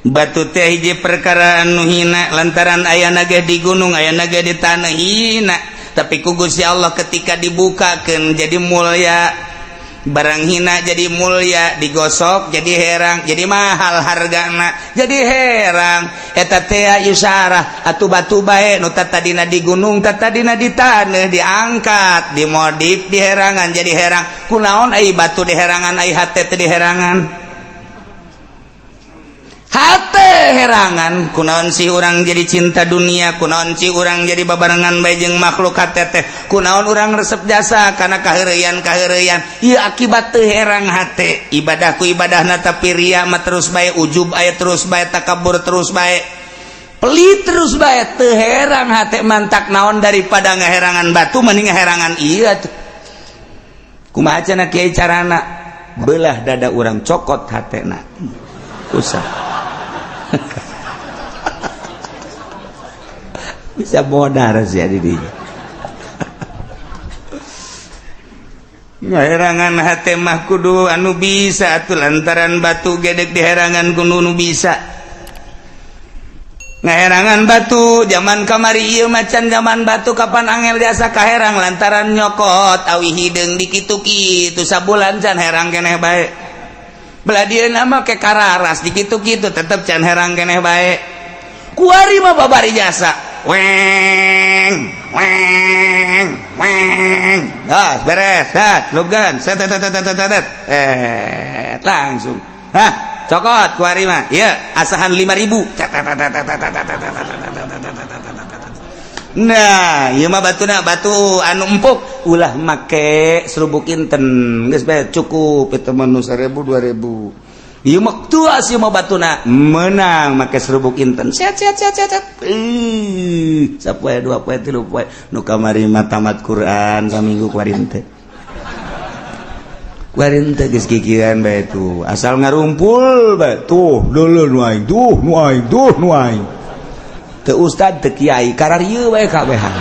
Batu teh hiji perkara anu hina lantaran ayana ge di gunung, ayana ge di tanah, hina. Tapi ku Gusti Allah ketika dibukakeun jadi mulia. Barang hina jadi mulia, digosok jadi herang, jadi mahal hargana, jadi herang. Eta teh isyarah atuh batu bae nu tadina di gunung, tadina di tanah, diangkat, dimodif, diherangan jadi herang. Kunaon ai batu diherangan, ai hate teh diherangan? Hate herangan kunaon sih urang jadi cinta dunia? Kunaon sih urang jadi babarengan bae jeung makhluk hate teh? Kunaon urang resep jasa karena kaheureyan kaheureyan? Ieu akibat teu herang hate. Ibadah ku ibadahna, tapi ria mah terus bae, ujub aya terus bae, takabur terus bae, pelit terus bae, teu herang hate. Mantak naon, daripada ngaherangan batu mending ngaherangan ieu atuh. Kumaha cenah, Kiai, carana? Belah dada urang, cokot hatena, usah bisa modar sih di dinya. Ngaherangan hate mah kudu anu bisa atuh, lantaran batu gedek diherangan kudu nu bisa ngaherangan batu. Zaman kamari ieu macan zaman batu kapan angel jasa kaherang, lantaran nyokot awi hideung dikitu-kitu sabulan can herang keneh bae. Belah dieu nama ke kararas dikitu-kitu tetep can herang keneh bae. Kuari mah babari jasa, weng weng weng, dah beres, dah lugan set set set set set, eh langsung hah cokot. Kuari mah ieu asahan 5000. Nah, ieu mah batuna batu anu empuk, ulah make serubuk inten, geus bae cukup itu mah nu 1000 2000. Ieu mah tua sih mah batuna menang make serubuk inten, set set set set set. Ih, sapoe, dua poe, tilu poe, nu kamari mah tamat Quran saminggu, kuari teh, kuari teh geus kikieuan bae tuh, asal ngarumpul bae tuh, dulu nu aing tuh, nu aing tuh, nu aing teu ustad teu kiai, kararieu bae kabehan.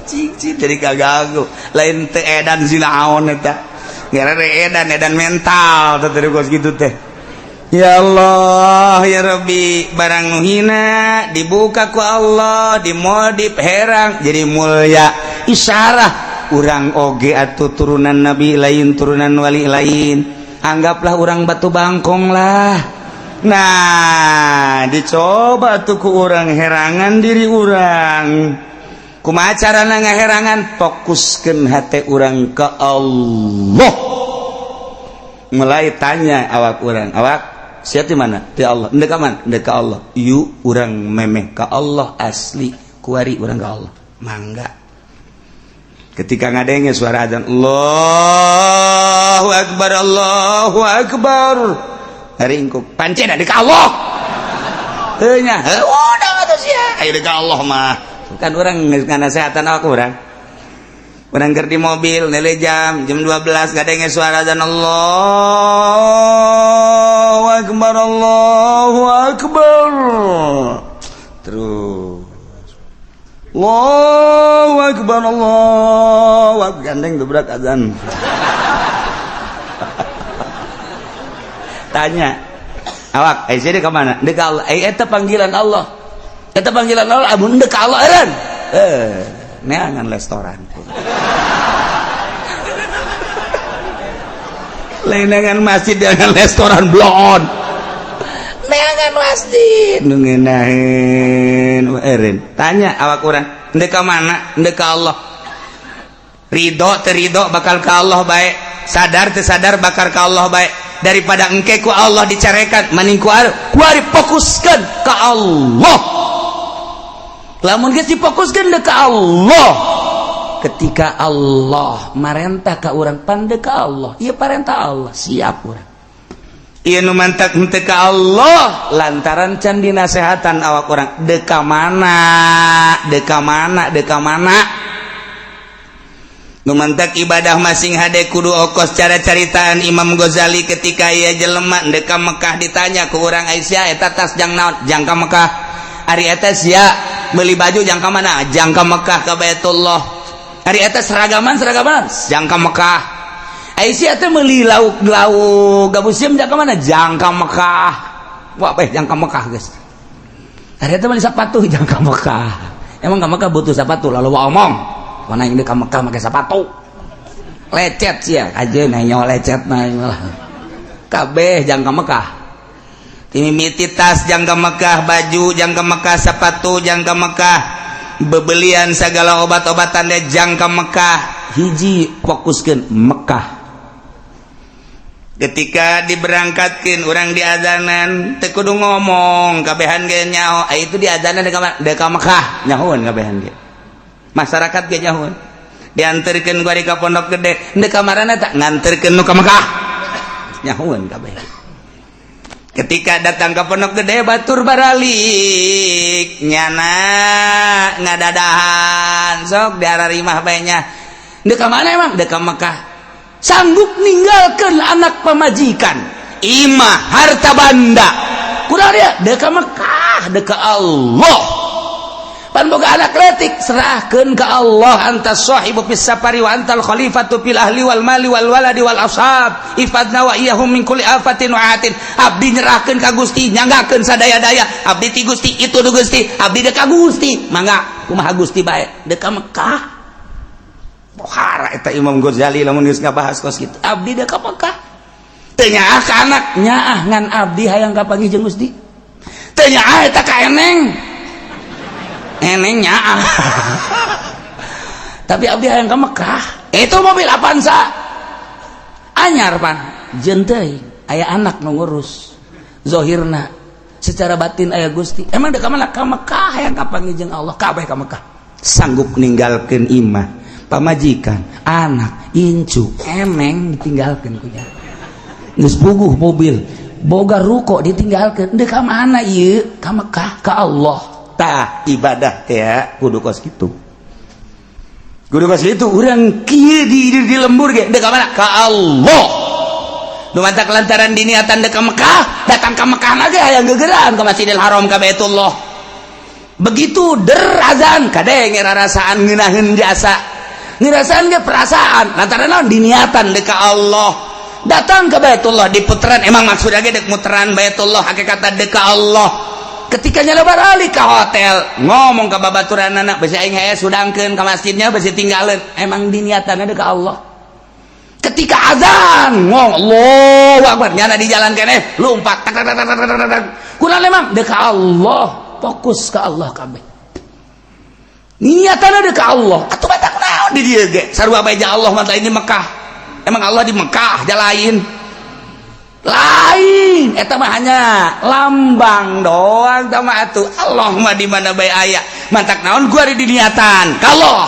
Cing jadi kaganggu, lain teu edan si naon eta, ngarana edan edan mental teh teh kos kitu teh. Ya Allah ya Rabbi, barang nu hina dibuka ku Allah, dimodif herang jadi mulia. Isyarah urang oge atuh turunan nabi lain, turunan wali lain, anggaplah orang batu bangkong lah. Nah, dicoba tuh ku urang herangan diri urang. Kumaha carana ngaherangan? Fokuskeun hate urang ke Allah. Mulai tanya awak urang, awak siap di mana? Di Allah. Ndek ka mana? Ndek ka Allah. Yuk urang memeh ka Allah asli, kuari urang ka Allah mangga. Ketika ngadenge suara azan Allahu Akbar, Allahu Akbar, ringkuk pancen di ka Allah heuh nya, udah atuh sia, ayo di ka Allah mah. Kan urang nganasehatan awak urang, urang keur di mobil nele jam jam 12, ngadenge suara azan Allahu Akbar, Allahu Akbar, terus Allahu Akbar, Allahu Akbar, gandeng dobrak azan. Tanya awak, eh sini ke mana? Ndek Allah. Eh, eta panggilan Allah, eta panggilan Allah. Amun ndek Allah eureun, eh neangan restoran, lain dengan masjid, dengan restoran bloon, neangan masjid nu ngeunaheun eureun. Tanya awak urang, ndek ka mana? Ndek ka Allah. Ridho teu ridho bakal ka Allah bae, sadar teu sadar bakal ka Allah bae. Daripada engke ku Allah dicarekan, mending ku ari fokuskeun ka Allah. Lamun geus difokuskeun deuk ka Allah, ketika Allah marentah ka urang, pan deuk ka Allah, ieu parentah Allah, siap urang. Ieu nu mantak henteu ka Allah lantaran can dinasehatan awak urang, deuk ka mana, deuk ka mana, deuk ka mana. Nu mantak ibadah masing hade kudu okos cara caritaan Imam Ghazali. Ketika ia jelema ndek ka Mekah, ditanya ku urang, "Aisyah, eta tas jang naon?" "Jang ka Mekah." "Ari eta sia meuli baju jang ka mana?" "Jang ka Mekah, ka Baitullah." "Ari eta seragaman seragaman?" "Jang ka Mekah." Aisyah teh meuli lauk lauk gabus jang ka mana? Jang ka Mekah. Wah, bae jang ka Mekah geus. Ari teh meuli sepatu jang ka Mekah. Emang ka Mekah butuh sepatu lalu omong. Mana yang ka Mekah make sepatu? Lecet sia, aja nanya lecet mah lah. Kabeh jang ka Mekah. Timimiti tas jang ka Mekah, baju jang ka Mekah, sepatu jang ka Mekah, bebelian segala obat-obatan dia jang ka Mekah. Hiji fokuskeun Mekah. Ketika diberangkatkan orang diazanan teu kudu ngomong, kabehan ge nyaho. Ah, itu diazanan deuk ka Mekah, nyahoeun kabehan ge. Masyarakat ge nyahoeun. Dianterkeun ku ka Pondok Gede, deuk ka marana tak nganterkeun nu ka Mekah. Nyahoeun kabeh. Ketika datang ke Pondok Gede batur baralik nyana ngadadahan sok di arah rimah bae nya. Deuk ka mana emang? Deuk ka Mekah. Sanggup ninggalkan anak pamajikan, imah, harta banda, kurang dia deka Mekah, deka Allah. Pan boga anak letik, serahkan ke Allah. Anta sahibu fis safari wa antal khalifatu fil ahli wal mali wal waladi wal ashab, ihfadna wa iyyahum min kulli afatin wa atin. Abdi nyerahkeun ka Gusti, nyanggakeun sadaya-daya abdi ti Gusti, itu du Gusti, abdi deka Gusti, mangga kumaha Gusti bae, deka Mekah. Pohara eta Imam Ghazali lamun geus ngabahas kos kitu. Abdi deka Mekah. Teu nyaah ka anak, nyaah ngan abdi hayang kapanggih jeung Gusti. Teu nyaah eta ka eneng. Eneng nyaah. Tapi abdi hayang ka Mekah. Itu mobil Avanza. Anyar pan, jeung teuing aya anak nu ngurus. Zohirna secara batin aya Gusti. Emang deka mana? Ka Mekah, hayang kapanggih jeung Allah, kabeh ka Mekah. Sanggup ninggalkeun imah, pamajikan, anak, incu, eneng ditinggalkan kunya. Geus puguh mobil, boga ruko ditinggalkan. Deuk ka mana ieu? Ka Mekah, ka Allah. Tah ibadah teh kudu kos kitu. Kudu kos kitu urang kieu di lembur ge deuk ka mana? Ka Allah. Nu matak lantaran diniatan deuk ka Mekah, datang ka Mekah ge hayang gegeran ka Masjidil Haram, ka Baitullah. Begitu der azan kadenge rarasaan ngeunaheun jasa. Ngerasaan ge perasaan lantaran naon diniatan deuk ka Allah. Datang ke Baitullah di puteran, emang maksudnya ge dek muteran Baitullah, hakikatna deuk ka Allah. Ketika nyala balik ke hotel ngomong ke babaturan anak besi aing hese sudangkeun ka masjidnya, besi tinggalin, emang diniatanna deuk ka Allah. Ketika azan ngomong Allahu Akbar, nyana di jalan keneh lompat tak tak tak tak tak tak, kunaon emang deuk ka Allah, fokus ke Allah kabeh. Niatan ada ke Allah. Atuh batak naon di dieu ge? Sarua bae Allah mah ini Mekah. Emang Allah di Mekah ja lain? Lain, eta mah hanya lambang doang tah mah atuh. Allah mah di mana bae aya. Mantak naon gua di niatan? Ka Allah.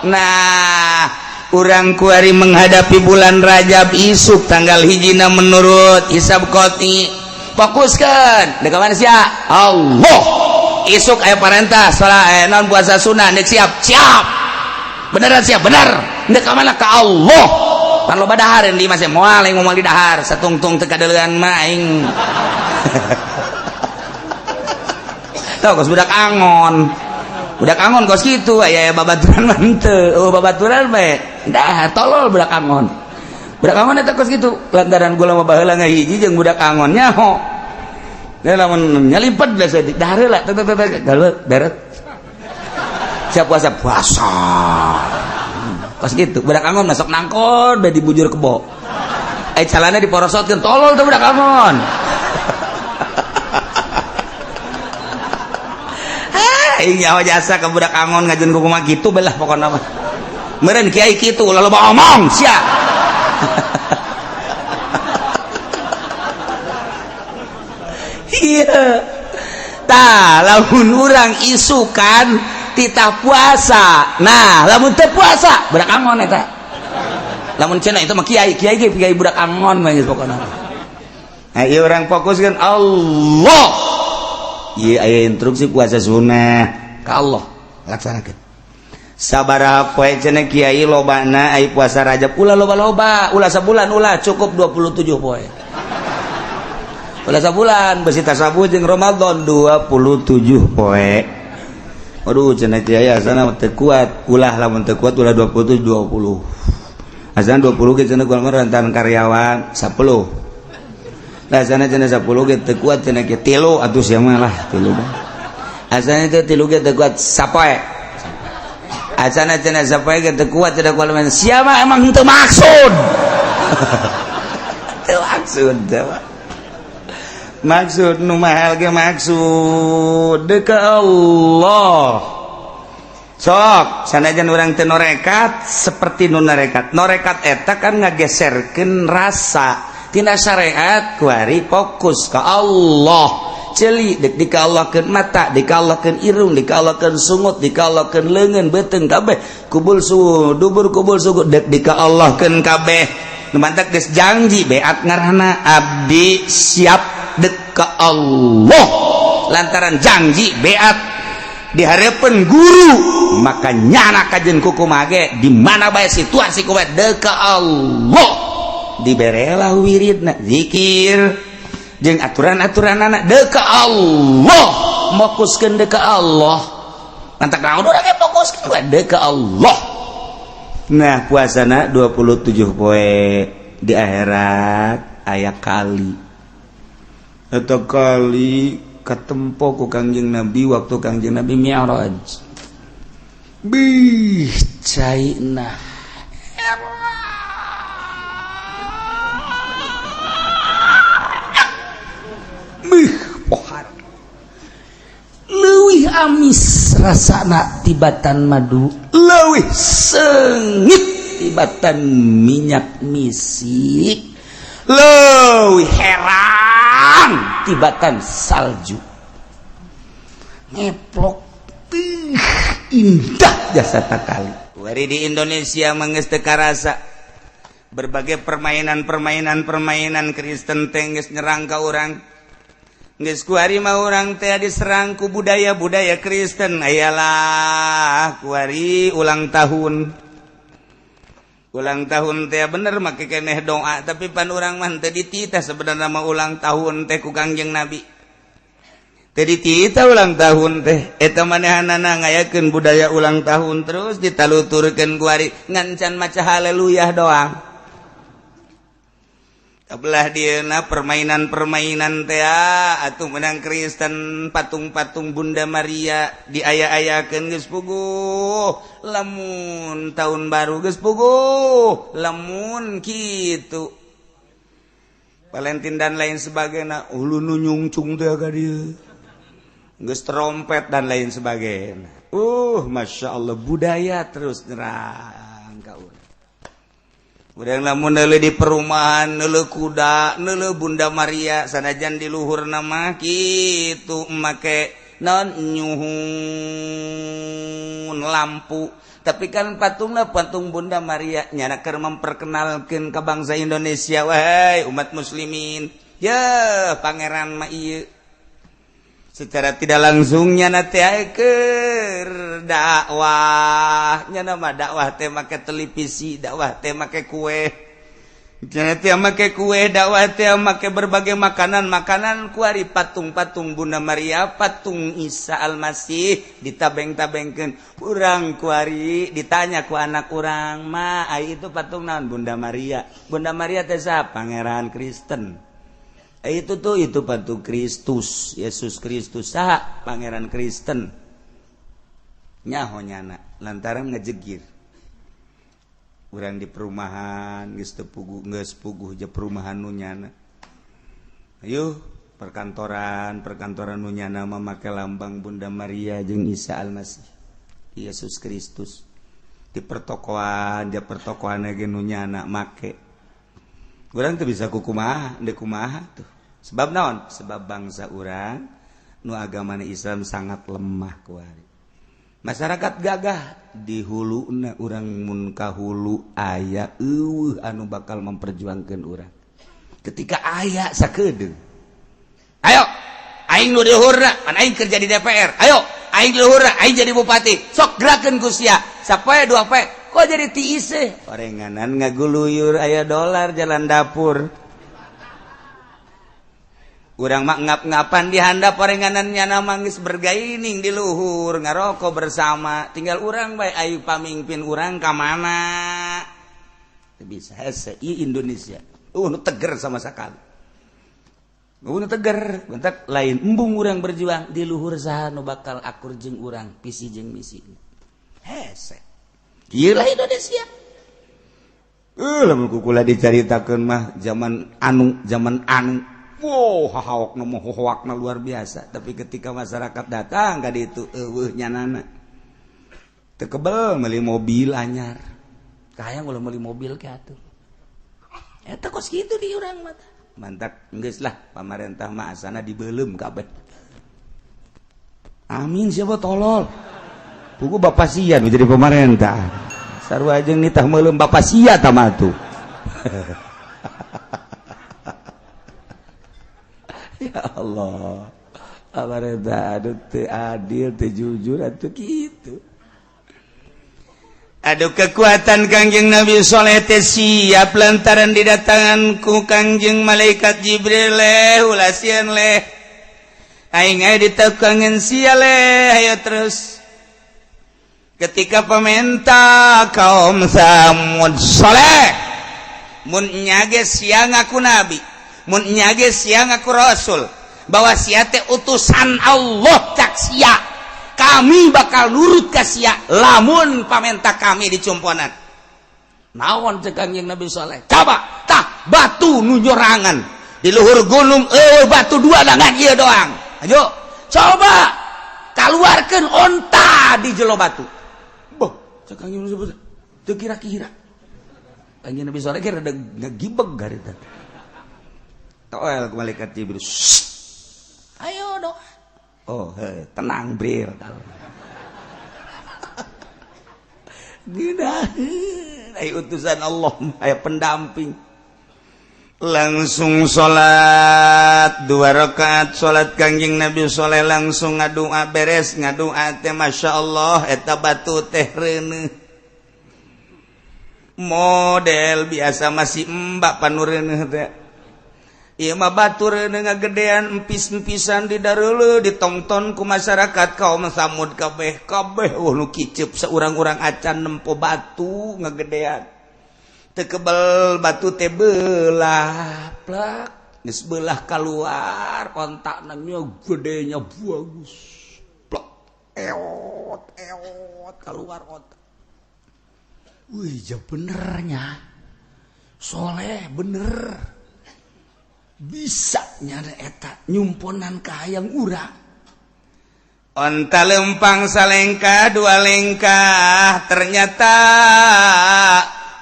Nah, urang kuari menghadapi bulan Rajab isuk tanggal hijina menurut hisab qoti. Fokuskan deuk mana sia? Allah. Isuk aya parentah salat non puasa sunnah, nek siap, siap. Beneran siap, bener. Nek ka mana? Ka Allah. Pan loba dahar di masih moal aing moal di dahar, satungtung teu kadeulean mah aing. Tau kos budak angon. Budak angon kos kitu aya babaturan mah henteu. Oh babaturan bae. Dahar tolol budak angon. Budak angon eta kos kitu lantaran gula mah baheula ngahiji jeung budak angon nyaho. Dia lamun nyalimpet biasa di dahar heula tek tek tek galuh beret. Siap puasa puasa. Kos kitu budak angon masuk nangkon bae dibujur kebo. Eh calana diporosotkeun tolol tuh budak angon. Aing nyaho jasa ka budak angon ngajeun kumaha kitu belah pokona mah. Meureun kiai kitu ulah loba omong sia. Iya. Tah lamun urang isukan titah puasa. Nah, lamun teu puasa budak angon eta. Lamun cenah itu mah kiai, kiai ge kiai budak angon mah geus pokona. Nah, ieu urang fokuskeun Allah. Ieu aya instruksi puasa sunnah ka Allah laksanakeun. Sabaraha poe cenah kiai lobana ai puasa Rajab ulah loba-loba, ulah sabulan ulah cukup 27 poe. Ulah sabulan besi tasabuh jeung Ramadan 27 poe. Aduh cenah kiai asana teu kuat, ulah lamun teu kuat ulah 27 20. Asalna 20 ge cenah gua rentan karyawan 10. Lah, sana cenah 10 ge teu kuat cenah ge 3 atuh sia mah lah 3. Asalna teh 3 ge teu kuat sapoe. Asana cenah sapoe ge teu kuat cenah kuat sia mah emang teu maksud. Teu maksud teu. Maksud nu mahal ge maksud deuk Allah. Sok sanajan urang teu norekat seperti nu norekat. Norekat eta kan ngageserkeun rasa tina syariat kuari fokus ka Allah. Ceuli dek dikallahkeun mata, dikallahkeun irung, dikallahkeun sungut, dikallahkeun leungeun, beuteung kabeh, kubul su dubur kubul suku dek dikallahkeun kabeh. Nu mantak geus janji beat ngaranna abdi siap dek ka Allah. Lantaran janji beat di harapan guru maka nyana kajen kuku mage di mana bae situasi kumaha dek ka Allah diberelah wiridna zikir jeung aturan-aturan anak dek ka Allah, fokuskeun dek ka Allah. Mantak naon urang ge fokuskeun dek ka Allah. Nah, puasana 27 poe di akhirat aya kali atau kali katempo ku Kangjeng Nabi waktu Kangjeng Nabi Mi'raj. Bih, caina bih pohar leuwih amis rasana tibatan madu, leuwih sengit tibatan minyak misik, leuwih herang tibatan salju ngeplok. Ih, indah jasa kali. Wari di Indonesia mah geus teu karasa berbagai permainan-permainan permainan Kristen teh geus nyerang ka urang. Geus kuari mah urang teh diserang ku budaya-budaya Kristen. Ayalah kuari ulang tahun, ulang tahun teh bener make keneh doa, tapi pan urang mah teu dititah sebenarnya mah ulang tahun teh ku Kangjeng Nabi. Teu dititah ulang tahun teh. Eta manehanana ngayakeun budaya ulang tahun terus ditaluturkeun kuari ngan can maca haleluya doang. Belah dieuna permainan-permainan teh atuh menang Kristen, patung-patung Bunda Maria diaya-ayakeun geus puguh lamun tahun baru, geus puguh lamun kitu Valentine dan lain sebagainya, ulu nu nyungcung teh ka dieu geus trompet dan lain sebagainya. Masya Allah, budaya terus nyerang ka urang. Udah lamun neuleuh di perumahan, neuleuh kuda, neuleuh Bunda Maria, sanajan di luhur nama kitu make non nyuhun lampu, tapi kan patungna patung Bunda Maria. Nyana keur memperkenalkeun ke bangsa Indonesia, wahai umat muslimin ya, pangeran mah ieu. Secara tidak langsungnya nanti keur dakwah. Nya mah dakwah teh make televisi, dakwah teh make kue, teh make kue, dakwah teh make berbagai makanan makanan. Kuari patung-patung Bunda Maria, patung Isa Almasih ditabeng-tabengkeun. Urang kuari ditanya ku anak urang mah, "Ai itu patung naon?" "Bunda Maria." "Bunda Maria teh siapa?" "Pangeran Kristen." "Itu tuh, itu patung Kristus, Yesus Kristus." "Saha?" "Pangeran Kristen." Nyaho nyana lantaran ngejegir. Urang di perumahan geus teu puguh, geus puguh je perumahan nu nyana. Ayo perkantoran, perkantoran nu nyana mah make lambang Bunda Maria jeung Isa Almasih, Yesus Kristus. Di pertokoan, ja pertokoan ge nu nyana make. Urang teu bisa kukumaha, deuk kumaha tuh. Sebab naon? Sebab bangsa urang nu agamana Islam sangat lemah kuari. Masyarakat gagah di hulu na urang, mun ka hulu aya euweuh anu bakal memperjuangkan urang. Ketika aya sakedeung, ayo aing nu di luhurna, pan aing kerja di DPR, ayo aing di luhurna, aing jadi bupati, sok gerakeun ku sia sapoe dua poe kok jadi tiis. Orenganan ngaguluyur aya dolar jalan dapur. Urang mah ngap-ngapan di handap, orenganan nyana manggis bergaining di luhur ngarokok bersama. Tinggal urang bae, ayo pamimpin urang ka mana. Teu bisa, hese ieu Indonesia. Nu teger sama sekali. Nu teger, bentak lain embung urang berjuang di luhur saha nu bakal akur jeung urang visi jeung misi. Hese. Ieu lah Indonesia. Lamun kukula dicaritakeun mah zaman anu zaman anu. Wow, hahaokna mah hohoakna luar biasa, tapi ketika masyarakat datang ka ditu eueuh nyanana. Teu kebel meuli mobil anyar. Kahayang ulah meuli mobil ke atuh. Eta kos kitu di urang mah. Mantak geus lah pamarentah mah asana dibeuleum kabeh. Amin, siapa tolol. Pugu bapak sia nu jadi pemerintah. Sarua jeung nitah meuleum bapak sia tah mah tuh. Ya Allah. Pamarentah aduh teu adil, teu jujur atuh kitu. Aduh, kekuatan Kangjeng Nabi Soleh teh siap lantaran didatangan ku Kangjeng Malaikat Jibril. Leh, ulah sieun, leh, aing aya ditekangan sia, leh. Ayo terus ketika pamenta kaum Samud, Soleh, mun nyage sia ngaku nabi, mun nyage sia ngaku rasul, bahwa sia teh utusan Allah, cak sia, kami bakal nurut ka sia lamun pamenta kami dicumponan. Naon cek Kangjeng Nabi Soleh? Coba tah batu nu nyorangan di luhur gunung, eh, batu dua dengan ieu doang. Ayo coba keluarkan onta di jelo batu. Boh, cek Kangjeng Nabi, teu kira-kira Kangjeng Nabi Soleh kira ngegibeg garita. Toel ku malaikat Jibril. Ayo dong. Oh, he, tenang Bril. Geunaheun ai utusan Allah, aya pendamping. Langsung salat dua rakaat, salat Kangjeng Nabi Soleh langsung ngadua. Beres ngadua teh, Masya Allah, eta batu teh reuneuh. Model biasa masih embak panu reuneuh teh. Ieu mah batu reuneuh ngagedean, empis-empisan di dareuleuh, ditongton ku masyarakat kaum Samud kabeh kabeh. Oh, nu kiceup saurang-urang acan nempo batu ngagedean. Teu kebel batu teh belah plak, geus belah keluar ontakna nya gedenya bagus. Plak, eot eot keluar ontak. Wih, ja benernya Soleh bener bisa nyada eta nyumponan kahayang urang. Onta lempang salengkah dua lengkah, ternyata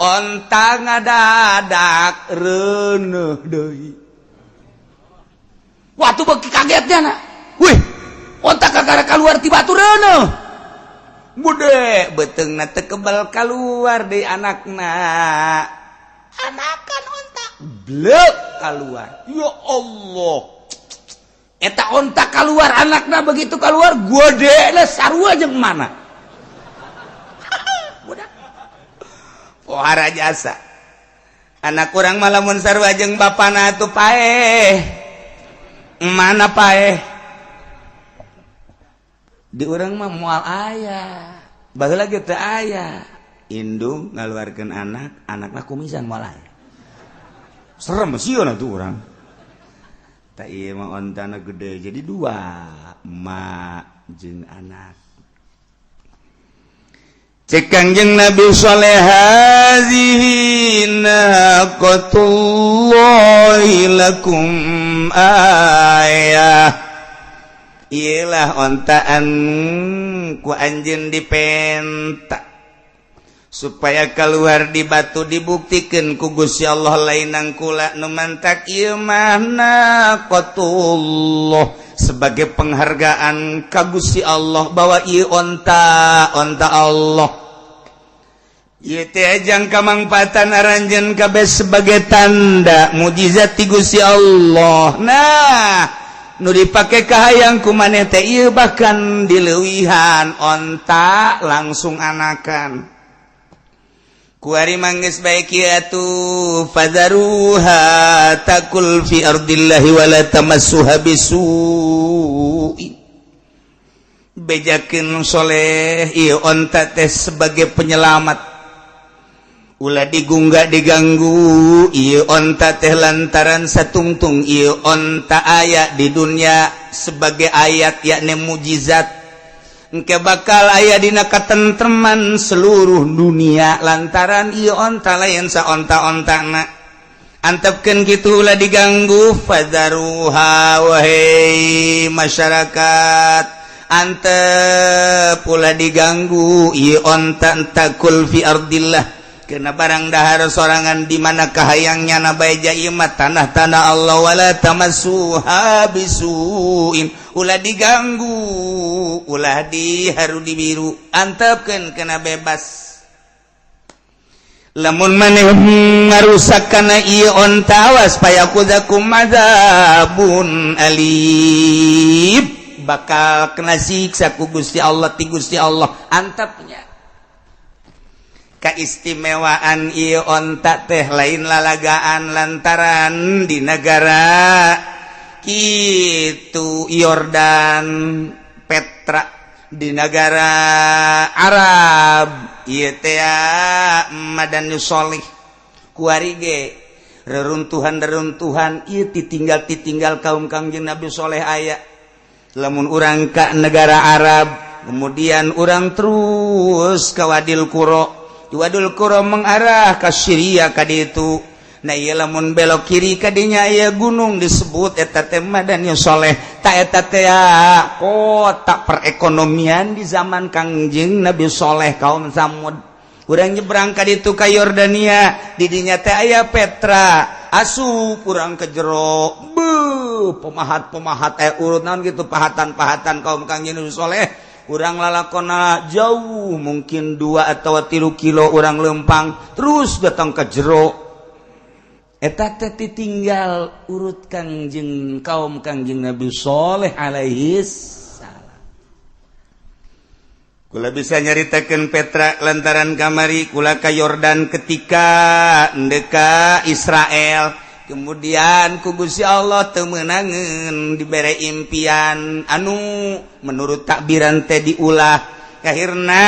onta ngadadak reuneuh deui. Waktu beki kagetnya na, wih, onta kakara keluar ti batu reuneuh bude, beuteungna teu kebal keluar deui anakna. Anakan onta blek keluar. Ya Allah, eta onta keluar anakna, begitu keluar gede sarua jeung mana budak pohara jasa. Anak kurang malamun sarua jeung bapana atuh paeh mana paeh. Di urang mah moal aya, baheula ge teu aya indung ngaluarkeun anak, anakna kumisan, moal aya. Serem sieun atuh urang. Tak ieu mah ontana gede jadi dua, emak jeung anak. Cek Kangjeng Nabi Soleh, hazihi naqatullahi lakum ayah. Iyalah ontaan ku anjeun dipenta supaya keluar di batu, dibuktikan ku Gusti Allah lainang kula nu mantak ieu mah naqatullah, sebagai penghargaan ka Gusti Allah bahwa ieu onta onta Allah. Ieu teh jang kamangpaatan aranjeun kabeh sebagai tanda mujizat ti Gusti Allah. Nah, nu dipake kahayang ku maneh teh ieu, bahkan dileuwihan, onta langsung anakan. Kuari manggis baik atuh, fadzaruha takul fi ardillahi wala tamassuha bisu'in. Bejakeun Soleh ieu onta teh sebagai penyelamat. Ulah digunggah, diganggu ieu onta teh, lantaran satungtung ieu onta aya di dunia sebagai ayat, yakni mujizat. Engke bakal aya dina katentreman seluruh dunia lantaran ieu onta lain saonta-ontana. Antepkeun kitu, ulah diganggu. Fadzaruha, wahai masyarakat, antep, ulah diganggu ieu onta. Ta'kul fi ardillah, kena barang dahar sorangan di mana kahayangnya na bae mah, tanah-tanah Allah. Wala tamassuha bisuin, ulah diganggu, ulah diharu dibiru, antepkeun, kena bebas. Lamun maneh ngarusak kana ieu onta, awas, faya'khudzakum adzabun alim, bakal kena siksa ku Gusti Allah, ti Gusti Allah. Antepnya keistimewaan ieu onta teh lain lalagaan, lantaran di negara itu Yordan, Petra, di negara Arab ieu teh Madain Sholih, kuari ge reruntuhan-reruntuhan ieu titinggal-titinggal kaum Kangjeng Nabi Soleh aya. Lamun urang ka negara Arab, kemudian urang terus ke Wadil Qura, Wadul Qura mengarah ke Syria ka ditu. Nah, ieu lamun belok kiri kadinya aya gunung disebut eta teh Madain Soleh. Ta eta teh kota perekonomian di zaman Kangjeng Nabi Soleh, kaum Samud. Urang nyebrang ka ditu ka Yordania, di dinya teh aya Petra. Asup urang ke jero, beuh, pemahat-pemahat, eh, urut naon gitu, pahatan-pahatan kaum Kangjeng Nabi Soleh. Urang lalakona jauh, mungkin 2 atau 3 kilo urang lempang terus datang ke jero, eta teh tinggal urut Kangjeng, kaum Kangjeng Nabi Soleh alaihi salam. Kula bisa nyaritakeun Petra lantaran kamari kula ka Yordan ketika ndeka Israel. Kemudian ku Gusti Allah teu meunangeun dibere impian anu menurut takbiran teh diulah. Akhirna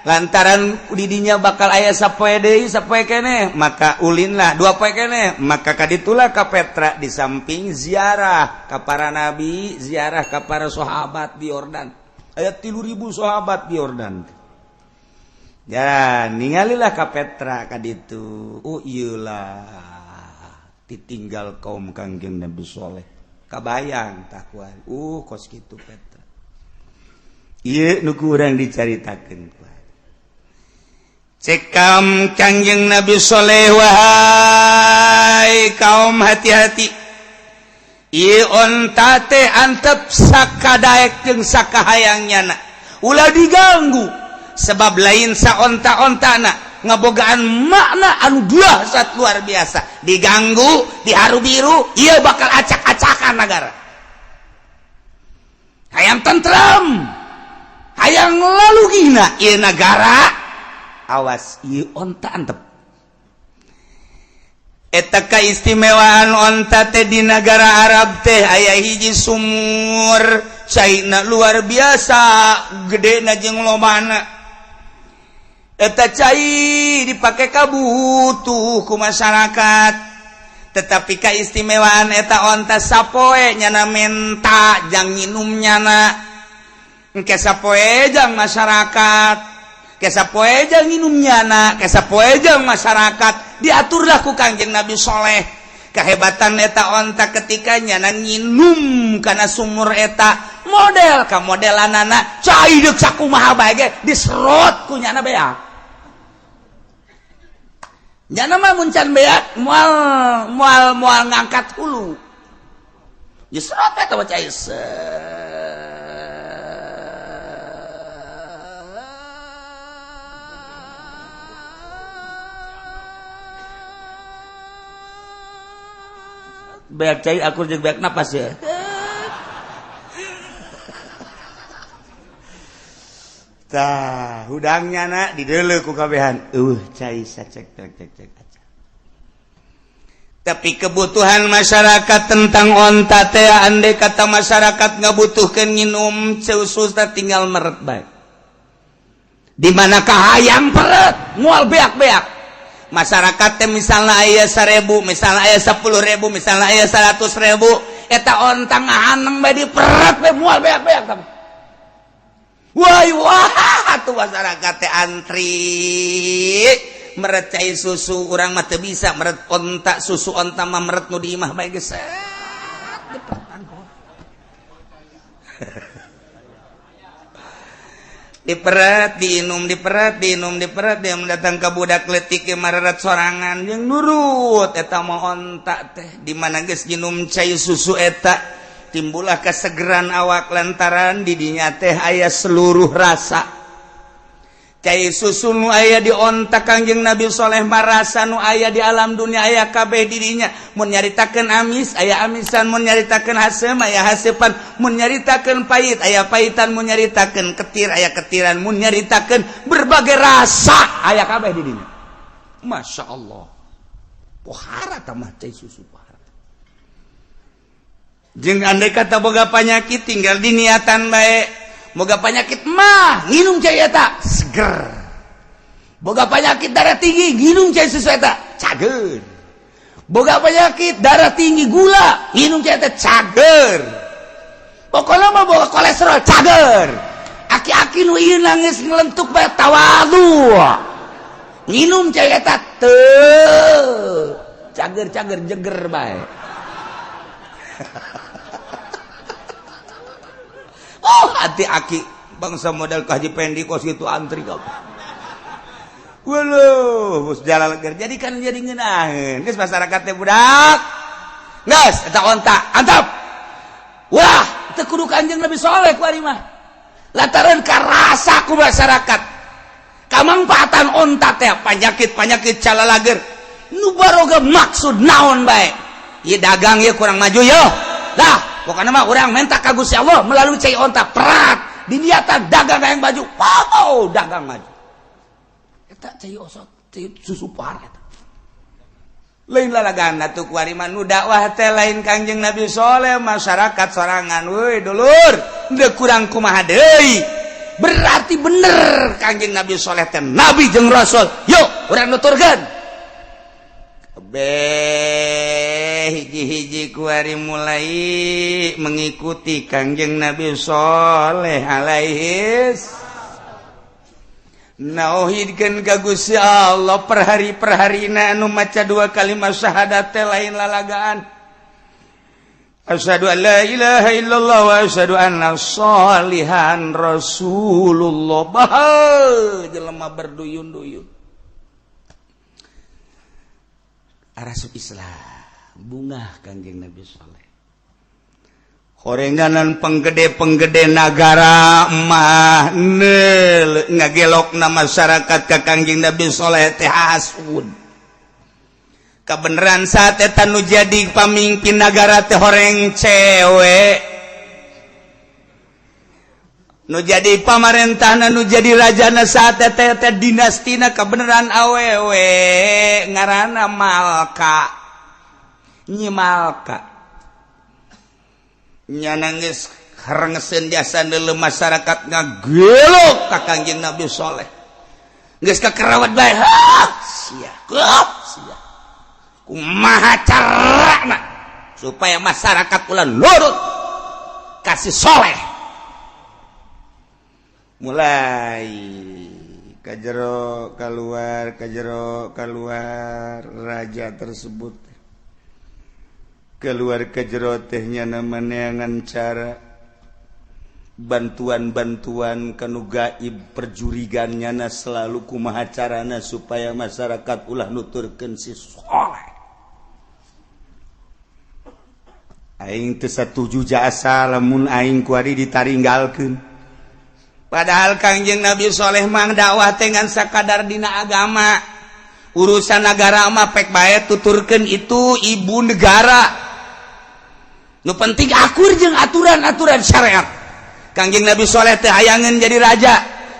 lantaran didinya bakal aya sapoe deui, sapoe keneh, maka ulinlah 2 poe keneh, maka kaditulah ka Petra. Di samping ziarah ka para nabi, ziarah ka para sahabat di Yordan, aya 3000 sahabat di Yordan. Ya, ningalilah ka Petra kaditu. Oh, iyalah ditinggal kaum Kangjeng Nabi Soleh. Kabayang tah, kos kitu Petra. Ieu nu kurang dicaritakeun. Cek kaum Kangjeng Nabi Soleh, "Wahai kaum, hati-hati. Ieu onta teh antep sakadaek jeung sakahayang nyana, ulah diganggu, sebab lain saonta-ontana, ngabogaan makna anu dahsyat luar biasa. Diganggu, diharu biru, ieu bakal acak-acakan negara. Hayang tentrem, hayang lalu gina ieu negara, awas, ieu onta antep." Eta keistimewaan onta teh. Di negara Arab teh aya hiji sumur, caina luar biasa gede na jeung lobana. Eta cai dipakai kabutuh ku masyarakat, tetapi keistimewaan eta onta, sapoe nyana menta jang nginum nyana, engke sapoe jang masyarakat, ke sapoe jang nginum nyana, ke sapoe jang masyarakat. Diaturlah ku Kangjeng Nabi Soleh. Kehebatan eta onta, ketika nyana nginum kana sumur eta, model ka modelanana cai deuk sakumaha bae ge diserot ku nyana beak. Nyana mah mun can beak moal moal moal ngangkat hulu, diserot eta mah cai set beak cai, aku jeung beak napas ya. Tah, hudangnya nak dideuleu ku kabehan. Cai sacek cek cek cek. Tapi kebutuhan masyarakat tentang onta teh, andai kata masyarakat ngabutuhkeun nginum, susah, tinggal meret bae. Di mana kahayang peret moal beak-beak. Masyarakat teh misalnya aya 1000, misalnya aya 10.000, misalnya aya 100.000, eta onta ngahaneng bae diperet bae moal beak-beak. Wah wah, tuh masyarakat teh antri meret cai susu. Urang mah teu bisa meret onta, susu onta mah meret nu di imah bae geus diperetan. Diperet diinum, diperet diinum, diperet dia datang ke budak letik ke mareret sorangan yang nurut. Eta mah onta teh di mana geus nginum cai susu eta timbullah kesegeran awak, lantaran didinya teh aya seluruh rasa. Cai susu nu aya di onta Kangjeng Nabi Soleh marasa nu aya di alam dunia aya kabeh didinya. Mun nyaritakeun amis, aya amisan. Mun nyaritakeun haseum, aya haseupan. Mun nyaritakeun pahit, aya pahitan. Mun nyaritakeun ketir, aya ketiran. Mun nyaritakeun berbagai rasa, aya kabeh didinya. Masya Allah, pohara tamah cai susu, pohara. Jeung andai kata boga penyakit, tinggal diniatan bae. Boga penyakit mah, nginum cai eta seger. Boga penyakit darah tinggi, nginum cai susu eta cager. Boga penyakit darah tinggi, gula, nginum cai eta cager. Pokoknya mah boga kolesterol, cager. Aki-aki nu ieu nangis ngelentuk bae tawadu, nginum cai eta teu cager-cager, jeger bae. Oh, hati aki bangsa model Haji Pendi kos gitu antri kau. Waduh, bus jalan leger. Jadi kan jadi ngeunaheun. Geus masyarakat teh budak. Geus eta onta, antap. Wah, teu kudu Kanjeng Nabi Soleh ku ari mah. Lantaran karasa ku masyarakat. Kamangpaatan onta teh penyakit-penyakit calalager. Nu baroga maksud naon bae. Ieu dagang ieu kurang maju yo. Dah, pokoknya mah urang minta ka Gusti Allah melalui cai onta perat diniatan dagang yang maju. Wow, dagang maju. Eta cai osot, cai susu pohar eta. Lain lalagan atuh kuari mah nu dakwah teh lain Kangjeng Nabi Soleh, masyarakat sorangan. Woi dulur, deuk kurang kumaha deui? Berarti bener Kangjeng Nabi Soleh teh nabi jeung rasul. Yuk urang nuturkeun. Be hiji-hiji kuari mulai mengikuti Kangjeng Nabi Soleh alaihis nauhidkeun ka Gusti Allah. Per hari per harina anu maca dua kalimat syahadat teh lain lalagaan. Asyhadu an la ilaha illallah wa asyhadu anna Sholihan Rasulullah. Bah, jelema berduyun-duyun arasup Islam, bungah Kangjeng Nabi Soleh. Horenganan penggede-penggede nagara mah nel ngagelokna masyarakat ka Kangjeng Nabi Soleh teh hasud. Kebenaran saat eta nu jadi pamimpin nagara teh horeng cewek, nu jadi pamarentahna, nu jadi rajana saat eta teh dinastina kebenaran awewe, ngaranna Malka, Nyi Malka. Nya nangis harengeseun jasa neuleuh masyarakat ngagelok ka Kangjeng Nabi Soleh. Geus kakerawat bae, ha sia sia, kumaha carana supaya masyarakat ulah nurut ka si Soleh? Mulai kajero keluar, kajero keluar, raja tersebut keluar ke jero tehnya neangan cara bantuan-bantuan kanu gaib perjurigannya na selalu kumaha carana supaya masyarakat ulah nuturkeun si Soleh. Aing teu satuju jasa lamun aing kuari ditaringgalkeun. Padahal Kangjeng Nabi Soleh mah dakwah teh ngan sakadar dina agama. Urusan negara mah pek bae tuturkeun itu ibu negara. Nu penting akur jeung aturan-aturan syariat. Kangjeng Nabi Soleh teh hayangeun jadi raja,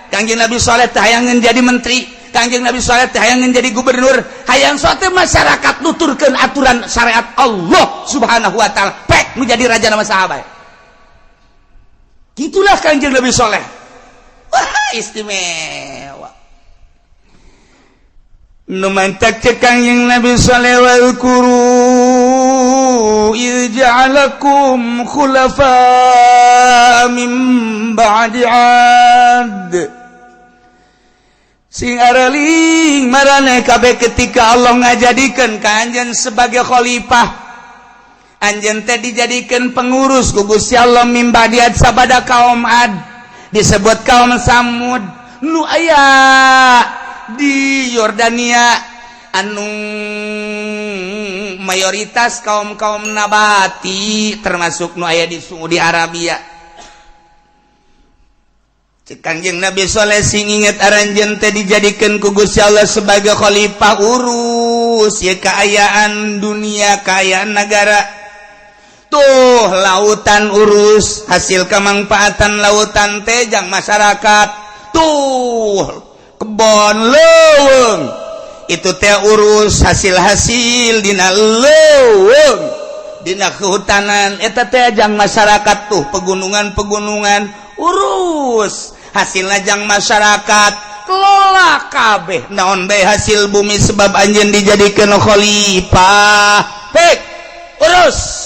Kangjeng Nabi Soleh teh hayangeun jadi menteri, Kangjeng Nabi Soleh teh hayangeun jadi gubernur. Hayang sote masyarakat nuturkeun aturan syariat Allah Subhanahu wa taala. Pek nu jadi raja nama sahabat. Gitulah Kangjeng Nabi Soleh. Wah, istimewa. Nu mantak cek Kangjeng Nabi Saleh, "Wadhkuru idh ja'alakum khulafa min ba'di 'Ad." Sing areling maraneh kabeh ketika Allah ngajadikeun ka anjeun sebagai khalifah. Anjeun teh dijadikeun pengurus ku Gusti Allah min ba'di 'Ad, sabada kaum Ad, disebut kaum Samud, nu aya di Yordania, anu mayoritas kaum-kaum nabati, termasuk nu aya di Saudi Arabia. Cek Kangjeng Nabi Soleh, sing inget aranjeun teh dijadikan ku Gusti Allah sebagai khalifah, urus ya keayaan dunia, keayaan negara. Tuh lautan urus, hasil kemanfaatan lautan teh jang masyarakat. Tuh kebon leuweung itu teh urus, hasil-hasil dina leuweung, dina kehutanan eta teh jang masyarakat. Tuh pegunungan-pegunungan urus, hasilna jang masyarakat. Kelola kabeh naon bae hasil bumi, sebab anjeun dijadikeun khalifah. Hek urus.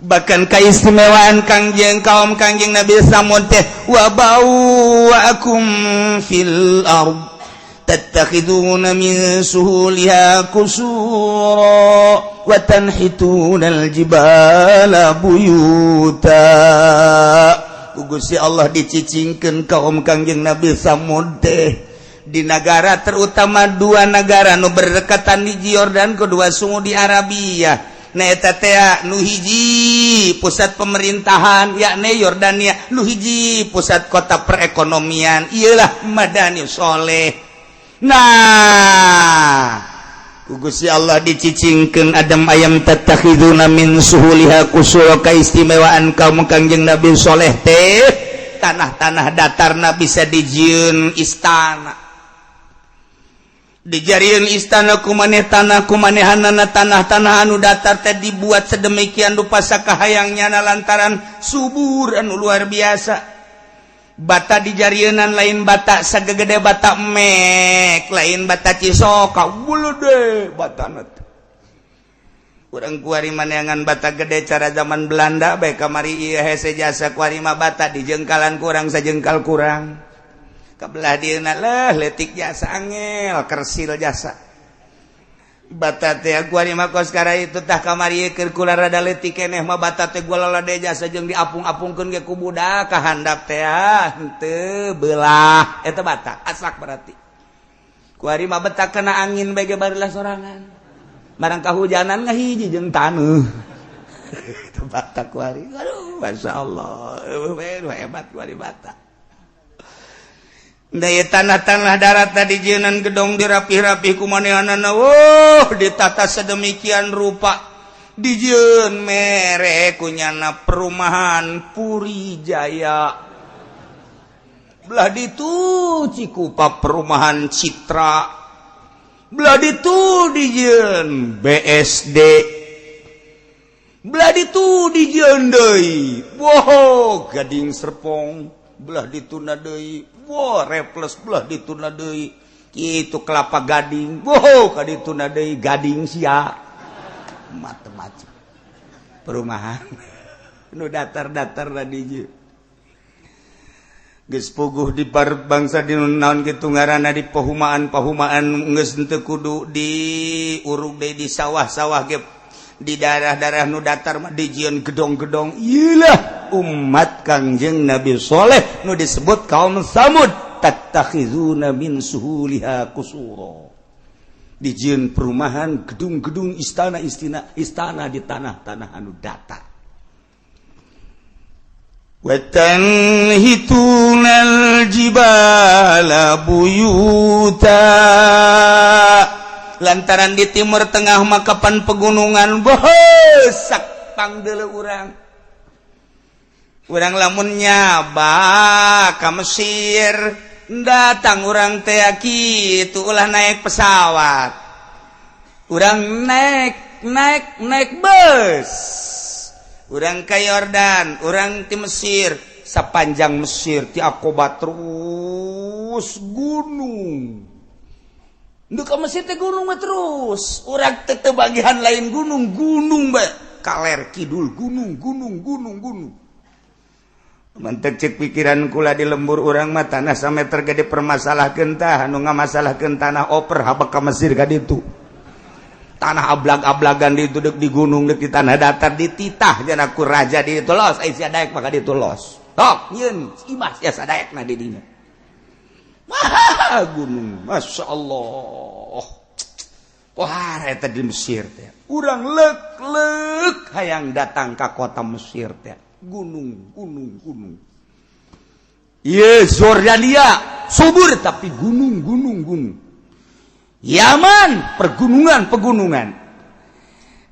Bahkan keistimewaan Kangjeng, kaum Kangjeng Nabi Samud teh, wa bawwa'akum fil ard tattakhiduna min suhuliha qusura wa tanhituna aljibala buyuta. Ku Gusti Allah dicicingkeun kaum Kangjeng Nabi Samud teh di negara, terutama dua negara nu berdekatan di Jordan, kedua Saudi Arabia. Nu hiji pusat pemerintahan, yakni Yordania, nu hiji pusat kota perekonomian, ialah Madani Soleh. Nah, Gusti Allah dicicingkeun Adam ayam tattakhiduna min suhuliha qusura. Keistimewaan kaum Kangjeng Nabi Soleh teh tanah-tanah datarna bisa dijieun istana, dijarian istana kumaneh tanah kumanehanana. Tanah-tanah anu datar teh dibuat sedemikian rupa sakahayangnya, lantaran subur anu luar biasa. Bata dijarianan lain bata sagede bata mek, lain bata cisoka, bulu deh bata. Kurang kuari maneangan bata gede cara zaman Belanda baik kamari. Ieu hese jasa kuari mah, bata di jengkalan kurang, sajengkal kurang kebelah dieuna lah, letik jasa, angel kersil jasa bata teh kuari mah. Kos kara itu tah kamari keur kula rada leutik keneh mah, bata teh gua lalade jasa jeung diapung-apungkeun ge ku budak ka handap teh henteu belah eta bata, asak. Berarti kuari mah beta kena angin bae ge barulah sorangan, barang kahujanan ngahiji jeung taneuh itu bata kuari. Aduh, Masya Allah, hebat kuari bata. Daya tanah-tanah darat tadi jieunan gedong, dirapih-rapih ku manehanana. Wuh, ditata sedemikian rupa, dijieun mere kunyana perumahan Puri Jaya, belah ditu Cikupa perumahan Citra, belah ditu dijieun BSD, belah ditu dijieun deui, wow, Gading Serpong, belah dituna deui, wow, Reples, belah dituna deui itu Kelapa Gading, wow, ka dituna deui Gading sia, macem-macem perumahan nu datar-datar tadi. Geus puguh di bangsa di naon kitu ngaranna, di pahumaan-pahumaan geus henteu kudu di urug deui, di sawah-sawah ge, di daerah-daerah nu datar mah dijieun gedong-gedong. Iyalah umat Kangjeng Nabi Soleh nu disebut kaum Samud, tattakhizuna min suhuliha qusura, dijieun perumahan, gedung-gedung, istana-istana, istana di tanah-tanah anu datar. Wa tanhitunal jibala buyuta, lantaran di Timur Tengah makapan pegunungan bosak pangdele urang. Urang lamun nyaba ka Mesir, datang urang teh kitu, ulah naik pesawat, urang naik naik naik bus. Urang ke Yordan, urang ti Mesir, sepanjang Mesir ti Akoba terus gunung. Nu ka Mesir teh gunung mah terus. Urang teh teu bagian lain gunung, gunung bae. Kaler kidul gunung, gunung, gunung, gunung. Mantek cek pikiran kula di lembur urang mah tanah sameter gede permasalahkeun tah anu ngamasalahkeun tanah oper habak ka Mesir ka ditu. Tanah ablag-ablagan di itu dek di gunung dek di tanah datar dititah jana ku raja di itu los ai sia daek maka ditu los. Tok nyieun imah sia sadaekna di dinya. Wah gunung, Masya Allah. Wah eta di Mesir teh. Urang leuk-leuk hayang datang ka kota Mesir teh. Gunung, gunung, gunung. Ieu Jordania subur tapi gunung, gunung, gunung. Yaman pergunungan pegunungan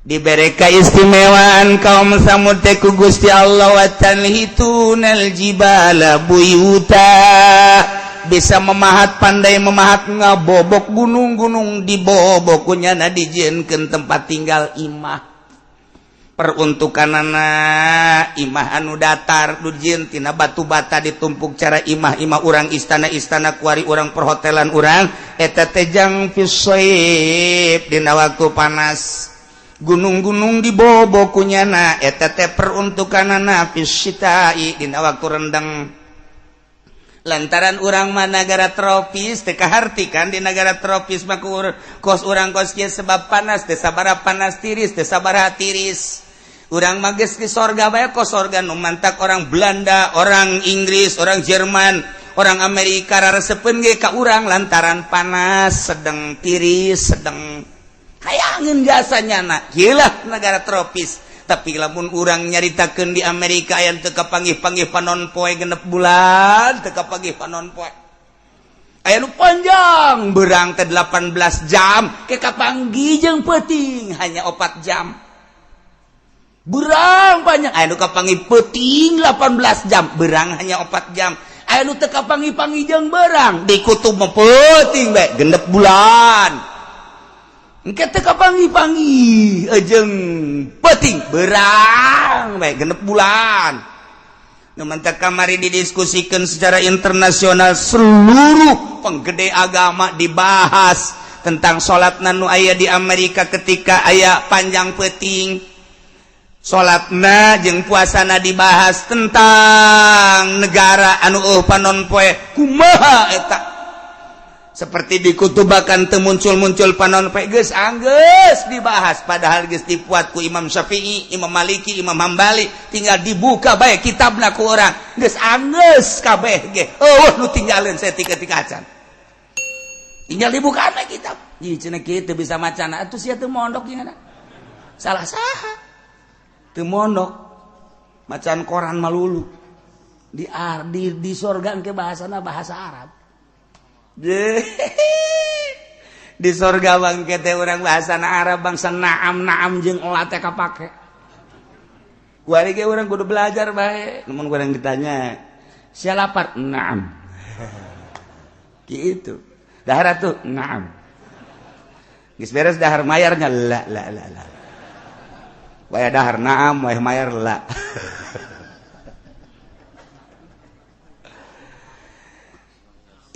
diberi keistimewaan kaum Samud teh ku Gusti Allah wa tanhitunal jibala buyuta, bisa memahat, pandai memahat, ngabobok gunung-gunung, dibobok kunyana dijieunkeun tempat tinggal imah. Peruntukanana imah anu datar dijieun tina batu bata ditumpuk cara imah-imah urang, istana-istana kuari urang, perhotelan urang eta teh jang fisoib dina waktu panas. Gunung-gunung dibobok kunyana eta teh peruntukanana fisitai dina waktu rendeng. Lantaran urang mah negara tropis teu kaharti kan, di negara tropis mah kos urang kos kieu sebab panas teh sabaraha panas, tiris teh sabaraha tiris. Urang mah geus di sorga bae kos sorga nu mantak orang Belanda, orang Inggris, orang Jerman, orang Amerika raresepeun ge ka urang lantaran panas sedang, tiris sedang, hayangeun jasanya na gila negara tropis. Tapi lamun urang nyaritakeun di Amerika aya teu kapanggih-panggih panon poe, genep bulan teu kapanggih panon poe. Aya nu panjang berang teh 18 jam ke kapanggih jeung peuting hanya 4 jam. Berang panjang aya nu kapanggih peuting 18 jam, berang hanya 4 jam. Aya nu teu kapanggih-panggih jeung berang di kutub mah peuting bae genep bulan. Engke teu kapanggih-panggih jeung peuting, berang bae genep bulan. Nu mantak kamari didiskusikan secara internasional, seluruh penggede agama dibahas tentang salat nu aya di Amerika ketika aya panjang peuting. Salatna jeung puasana dibahas tentang negara anu panon poe kumaha eta. Seperti dikutubakan teu muncul-muncul panon poe geus anggeus dibahas, padahal geus dipuat ku Imam Syafi'i, Imam Maliki, Imam Hambali, tinggal dibuka bae kitabna ku urang geus anggeus kabeh ge eueuh nu tinggalin saeutik-eutik acan, tinggal dibuka bae kitab. Ih, cenah kitu bisa macana atuh sia teu mondok jeung salah saha teu mondok macan koran malulu di sorga engke bahasana bahasa Arab. Di sorga bangke teh urang bahasa Arab, bangsa naam naam jeung olah teh kapake. Kuari ge urang kudu belajar bae. Lamun urang ditanya sia lapar, naam gitu, dahar tuh naam, geus beres dahar mayarnya la la la la. Waya dahar naam, waya mayar la.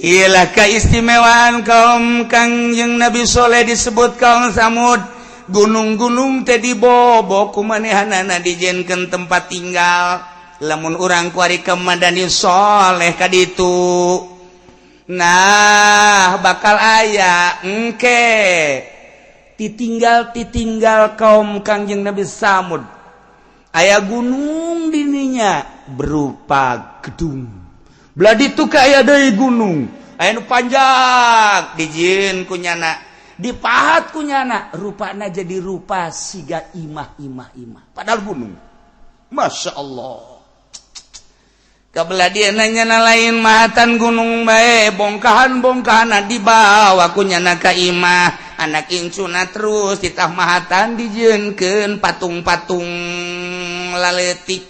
Iyalah keistimewaan kaum Kangjeng Nabi Soleh disebut kaum Samud. Gunung-gunung teh dibobok kumanehanana dijieunkeun tempat tinggal. Lamun urang kuari ke Madani Soleh ka ditu, nah bakal aya engke titinggal-titinggal kaum Kangjeng Nabi Samud aya gunung dininya berupa gedung. Belah ditu ka aya deui gunung aya nu panjang dijieun kunyana, dipahat kunyana, rupana jadi rupa siga imah imah imah padahal gunung. Masya Allah. Kabelah dia nanya lain mahatan gunung bae, bongkahan-bongkahan dibawa kunyana ka imah anak incuna, terus ditah mahatan dijieunkeun patung-patung laletik.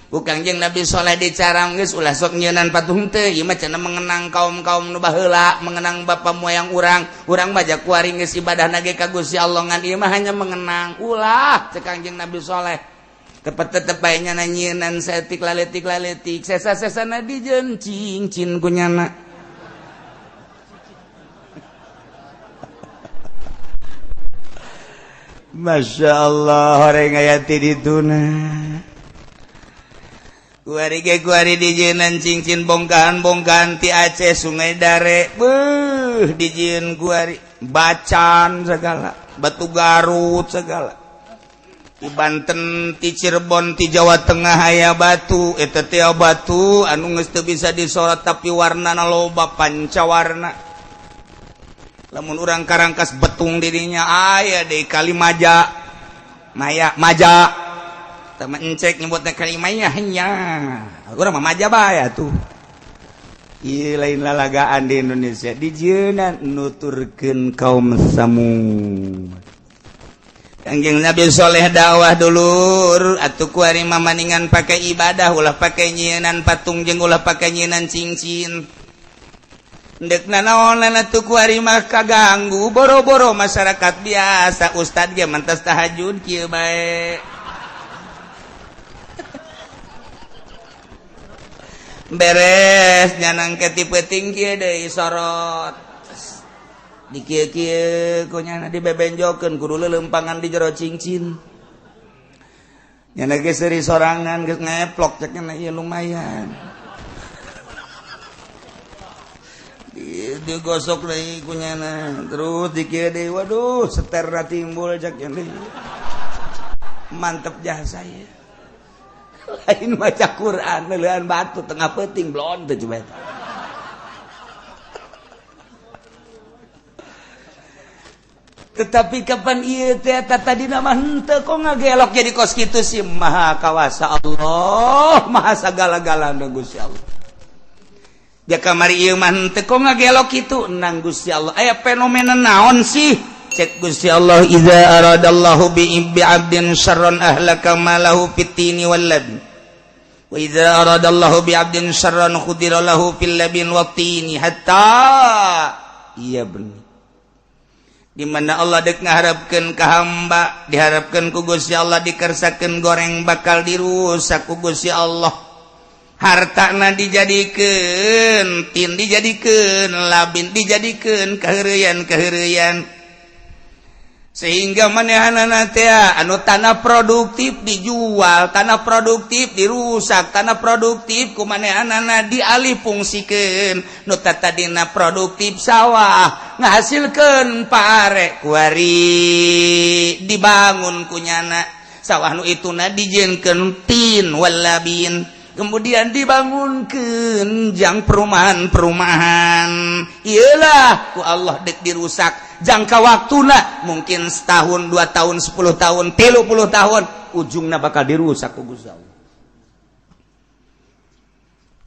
Bukan jeung Nabi Soleh dicarang geus ulah sok nyeunan patung teh ieu mah cenah mengenang kaum-kaum nu baheula, mengenang bapa moyang urang. Urang mah kuari geus ibadahna ge ka Gusti Allah, ngan ieu mah hanya mengenang. Ulah cek Kangjeng Nabi Soleh tetep-tetep bae nyana nyienan saeutik laletik laletik, sesa-sesana dijeun cincin ku nyana. Masya Allah, horeng aya ti dituna. Kuari ge kuari dijieunnan cincin bongkahan-bongkahan ti Aceh, Sungai Dare. Beuh, dijieun kuari bacan segala, batu Garut segala. Di Banten, ti Cirebon, ti Jawa Tengah aya batu eta teh, batu anu geus teu bisa disorot tapi warnana loba, pancawarna. Lamun urang karangkas betung dirinya aya deui Kalimaja, Maya, Maja. Teman encek nyebutnya Kalimaya, hanya urang mah Maja bae tuh. Ieu lain lalagaan di Indonesia, dijieunnan nuturkeun kaum Samud. Kangjeng Nabi Soleh dakwah, dulur, atuh kuari mah maningan pakai ibadah, ulah pakai nyieunan patung jeung ulah pakai nyieunan cincin. Ndek nanaonan atuh kuari mah kaganggu boro-boro masyarakat biasa, ustad ge mentas tahajud kieu bae. Beres nyanang ke tipe tinggi deui, sorot di kieu kieu ku nyana, dibebenjokeun kudu leuleumpangan di jero cincin. Nyana ge seuri sorangan, geus ngeplok cek nya, ieu lumayan. Di digosok deui ku nyana, terus di kieu deui, waduh, seterna timbul cek nya, mantep jasa ya. Lain maca Quran, neuleuan batu tengah peuting blon teh coba eta. Tetapi kapan ieu teh eta tadi mah henteu, kok ngagelok jadi kos kitu sih? Maha kawasa Allah, maha sagala-galana Gusti Allah. Ja kamari ieu mah henteu, kok ngagelok kitu nang Gusti Allah. Aya fenomena naon sih? Cek Gusti Allah, idza aradallahu bi 'abdin syarran ahlaka malahu fitini wal labin wa idza aradallahu bi 'abdin syarran khudira lahu fil labin wat tini hatta iya benih. Di mana Allah dek ngaharapkeun ka hamba, diharapkeun ku Gusti Allah dikersakeun goreng, bakal dirusak ku Gusti Allah. Hartana dijadikeun tin, dijadikeun labin, dijadikeun kaheureuyan-kaheureuyan, sehingga manehanana teh anu tanah produktif dijual, tanah produktif dirusak, tanah produktif ku manehanana dialih fungsikeun. Nu tadina produktif sawah ngahasilkeun pare, kuari dibangun kunyana sawah nu ituna dijieunkeun tin walabin, kemudian dibangunkeun jang perumahan-perumahan. Iyalah ku Allah dek dirusak jangka waktuna mungkin setahun, 2 tahun, 10 tahun, 30 tahun, ujungna bakal dirusak ku Gusti Allah.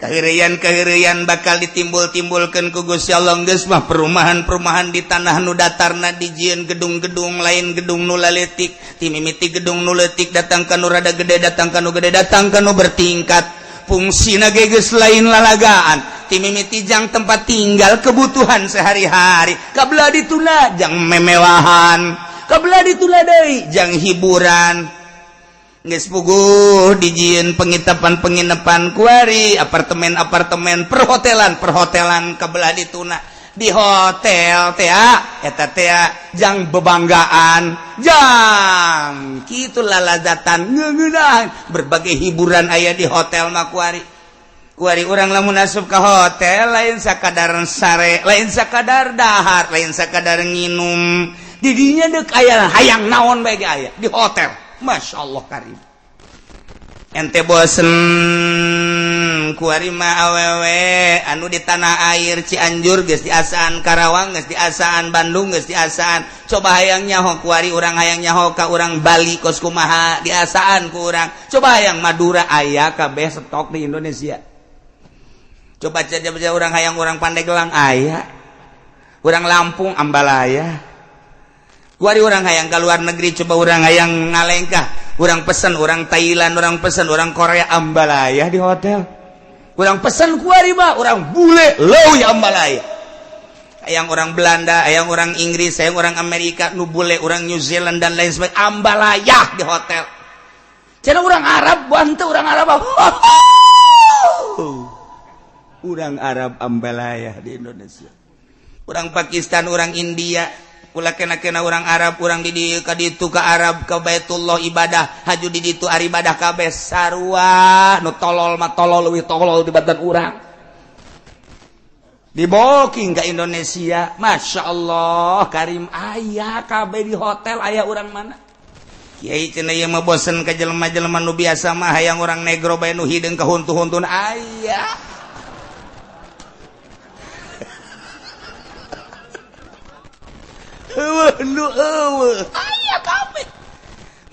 Kaheureuyan-kaheureuyan bakal ditimbul-timbulkeun ku Gusti Allah. Geus mah perumahan-perumahan di tanah nu datarna dijieun gedung-gedung, lain gedung nu laletik. Ti mimiti gedung nu leutik datang ka nu rada gede, datang ka nu gede, datang ka nu bertingkat. Fungsina ge geus lain lalagaan. Ti mimiti jang tempat tinggal, kebutuhan sehari-hari, kabelah dituna jang memewahan, kabelah dituna deui jang hiburan. Geus puguh dijieun penginapan-penginapan kuari, apartemen-apartemen, perhotelan-perhotelan. Kabelah dituna di hotel teh eta teh jang bebanggaan, jang kitu lalazatan, ngeuneunahan, berbagai hiburan aya di hotel mah kuari. Kuari urang lamun asup ka hotel lain sakadar sare, lain sakadar dahar, lain sakadar nginum, didinya deuk aya hayang naon bae ge aya di hotel. Masya Allah karim. Ente bosen kuari mah awewe anu di tanah air, Cianjur geus diasaan, Karawang geus diasaan, Bandung geus diasaan. Coba hayang nyaho kuari urang, hayang nyaho ka urang Bali kos kumaha, diasaan ku urang. Coba hayang Madura, aya kabeh stok di Indonesia. Coba saja urang hayang urang Pandeglang, aya. Urang Lampung, Ambalaya. Kuari urang hayang ke luar negeri, coba urang hayang ngalengkah, urang pesen orang Thailand, orang pesen orang Korea, Ambalaya di hotel. Urang pesen kuari mah orang bule leuwih Ambalaya. Hayang orang Belanda, hayang orang Inggris, hayang orang Amerika nu bule, orang New Zealand dan lain sebagainya, Ambalaya di hotel. Cenah orang Arab bantu, orang Arab, orang Arab Ambalaya di Indonesia. Orang Pakistan, orang India. Ulah kena-kena orang Arab, urang di dieu ka ditu ka Arab, ka Baitullah ibadah haju di ditu, ari ibadah kabeh sarua. Nu tolol mah tolol, leuwih tolol tibatan urang. Diboking ke Indonesia, Masya Allah Karim, aya kabeh di hotel. Aya orang mana, Kiai cenah, ieu mah bosen ka jelema-jelema nu biasa mah, hayang orang negro bae nu hideung kahuntu-huntun aya. Eueuh nu eueuh aya kabeh.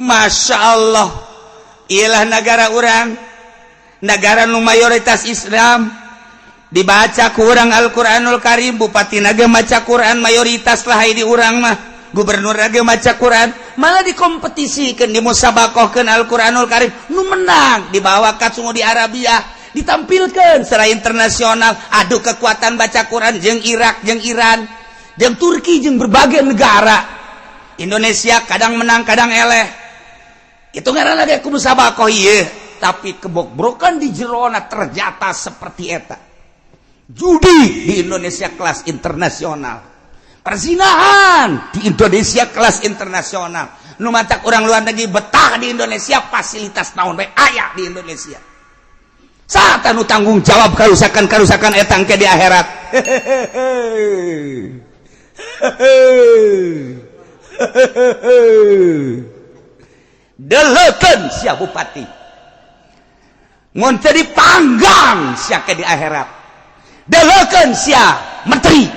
Masya Allah, iyalah negara urang, negara nu mayoritas Islam, dibaca ku urang Al-Qur'anul Karim, bupati naga maca Quran, mayoritas lah di urang mah, gubernur naga maca Quran, malah dikompetisikan, dimusabakohkeun Al-Qur'anul Karim, nu menang dibawa ka Saudi Arabia, ditampilkan secara internasional, adu kekuatan baca Quran jeung Irak, jeung Iran, jeung Turki, jeung berbagai negara. Indonesia kadang menang, kadang eleh. Itu ngaranna ge ku musabakoh ieu, tapi kebobrokan di jerona ternyata seperti eta. Judi di Indonesia kelas internasional, perzinahan di Indonesia kelas internasional. Nu matak orang luar negeri betah di Indonesia, fasilitas naon bae aya di Indonesia. Saat anu tanggung jawab karusakan-karusakan etang ke di akhirat. Hehehe. Deleukeun sia bupati, mun teu dipanggang sia ke di akhirat. Deleukeun sia menteri,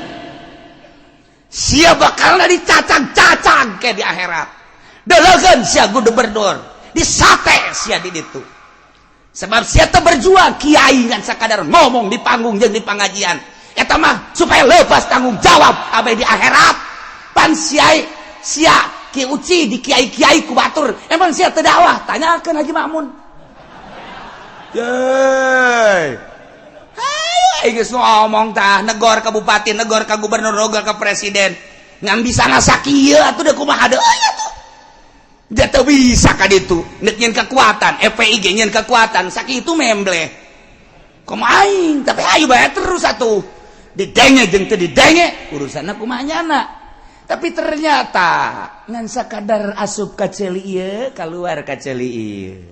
sia bakalna dicacang-cacang ke di akhirat. Deleukeun sia gubernur, disate sia di ditu, sebab sia teu berjuang. Kiai ngan sakadar ngomong di panggung jeung di pengajian, eta mah supaya lepas tanggung jawab abe di akhirat. Pan sia sia Ki Uci di kiai-kiai ku batur, emang sia teu dakwah? Tanyakeun Haji Makmun. Yeay, hayu aing geus ngomong tah, negor ka bupati, negor ka gubernur, negor ka presiden, ngan bisa ngasakieu atuh, da kumaha deui atuh? Dia teu bisa ka ditu, nek nyeun kekuatan FPI ge nyeun kekuatan sakitu membleh kumaha aing, tapi ayo bae terus atuh, didenge jeung teu didenge urusanna kumaha nyana. Tapi ternyata ngan sakadar asup ka ceuli ieu, keluar ka ceuli ieu,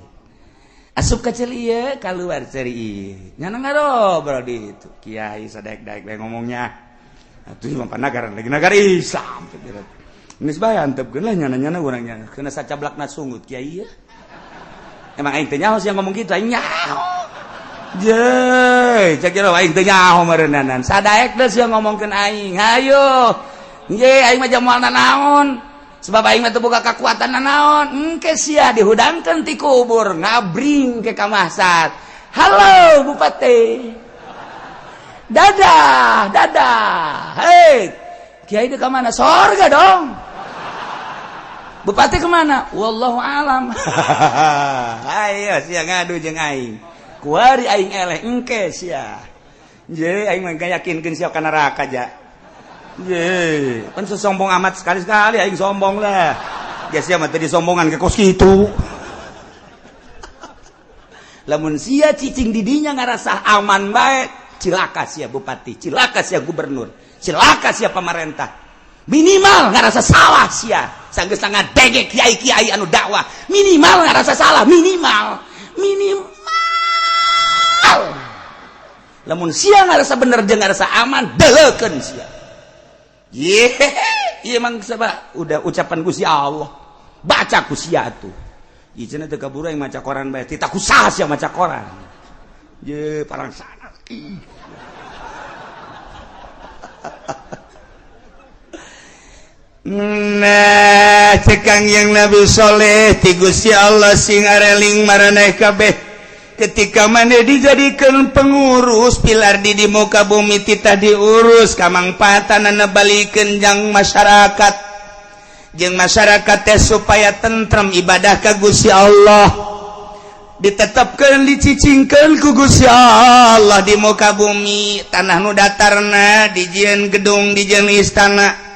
asup ka ceuli ieu, keluar ceuli ieu, nyana ngarobrol di itu kiai sadek-daek bae ngomongnya atuh, mah nagara lagi nagara Islam. Geus bae antepkeun lah nyana-nyana urang nyana kena sacablakna sungut kiai ieu. Emang aing teh nyaho sia ngomong kitu? Aing nyaho je, cek kira aing teh nyaho meureunnanan. Sadaek deui sia ngomongkeun aing. Hayo nge, aing mah moal nanaon, sebab aing mah teu boga kakuatan nanaon. Engke sia dihudangkeun ti kubur, ngabring ke ka mahsar, "Halo bupati, dadah dadah." "Hei kiai, ka mana?" "Sorga dong." "Bupati kemana?" "Wallahu alam." Ayo sia ngadu jeung aing, kuari aing eleh, engke sia je, aing mah yakinkeun sia ka neraka ja. Ye, kan sesombong amat, sekali-sekali aing sombong lah. Ya sia mah teu disombongan ke kos kitu. Lamun sia cicing di dinya ngarasa aman bae, cilaka sia bupati, cilaka sia gubernur, cilaka sia pemerintah. Minimal ngarasa salah sia. Sanggeus ngadege kiai-kiai anu dakwah, minimal ngarasa salah, minimal. Minimal. Lamun sia ngarasa bener jeung ngarasa aman, deleukeun sia. Ye, emang sebab udah ucapan Gusti Allah. Baca ku sia tuh. Ieu cenah teu kaburu aing maca koran bae. Tita ku saha sia maca koran? Ye, parang sana. Nah, cekang yang Nabi Soleh ti Gusti Allah sing areling maraneh kabeh. Ketika mana dijadikan pengurus pilar di muka bumi, titah diurus kamangpaatan balikeun jang masyarakat, jeung masyarakat teh supaya tentrem ibadah ka Gusti Allah, ditetapkan, dicicingkan ku Gusti Allah di muka bumi. Tanah nu datarna dijieun gedung, dijieun istana.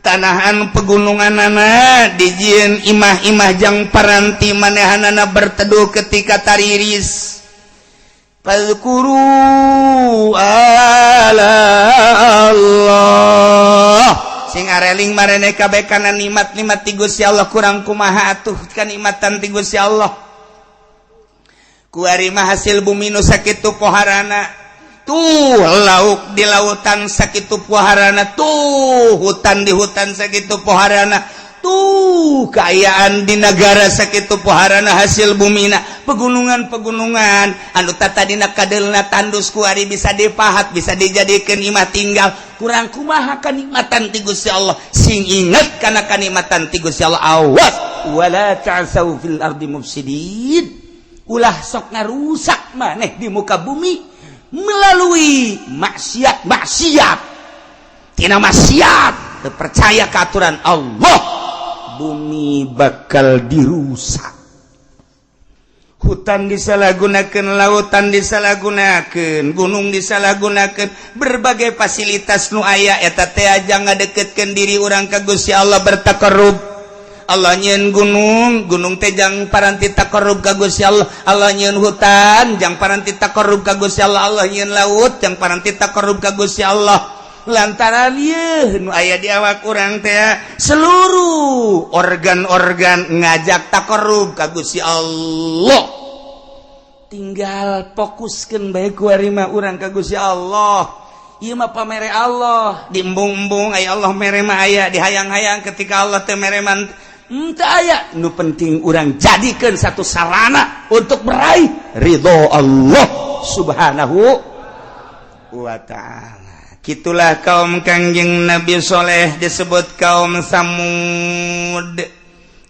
Tanahan pegununganana dijieun imah-imah jang paranti manehanana berteduh ketika tariris. Fadzkuru ala Allah. Sing areling marene kabeh kana nikmat-nikmat ti Gusti Allah. Kurang kumaha atuh kanikmatan ti Gusti Allah? Kuari mah hasil bumi nu sakitu poharana tuh, lauk di lautan sakitu poharana tuh, hutan di hutan sakitu poharana tuh, keayaan di negara sakitu poharana hasil bumina, pegunungan-pegunungan anu tadina kadelna tandus kuari bisa dipahat, bisa dijadikan imah tinggal. Kurang kumaha kanikmatan ti Gusti Allah? Sing inget kana kanikmatan ti Gusti Allah. Awas, wala ta'sau fil ardi mufsidin, ulah sok ngarusak maneh di muka bumi melalui maksiat. Maksiat tina maksiat, percaya ke aturan Allah, bumi bakal dirusak, hutan disalahgunakan, lautan disalahgunakan, gunung disalahgunakan, berbagai fasilitas nu aya eta teh aja ngadeketkeun diri urang ka Gusti Allah, bertakarrub. Allah nyieun gunung, gunung teh jang paranti takarrub ka Gusti Allah. Allah nyieun hutan jang paranti takarrub ka Gusti Allah. Allah nyieun laut jang paranti takarrub ka Gusti Allah, lantaran ye nu aya di awak urang teh seluruh organ-organ ngajak takarrub ka Gusti Allah. Tinggal fokuskeun bae kuari mah urang ka Gusti Allah. Ieu mah pamere Allah, diembung-embung aya Allah mere mah aya, dihayang-hayang ketika Allah teh mere mah teu aya. Nu penting urang jadikeun satu sarana untuk meraih ridho Allah Subhanahu wa Ta'ala. Gitulah kaum Kangjeng Nabi Soleh, disebut kaum Samud.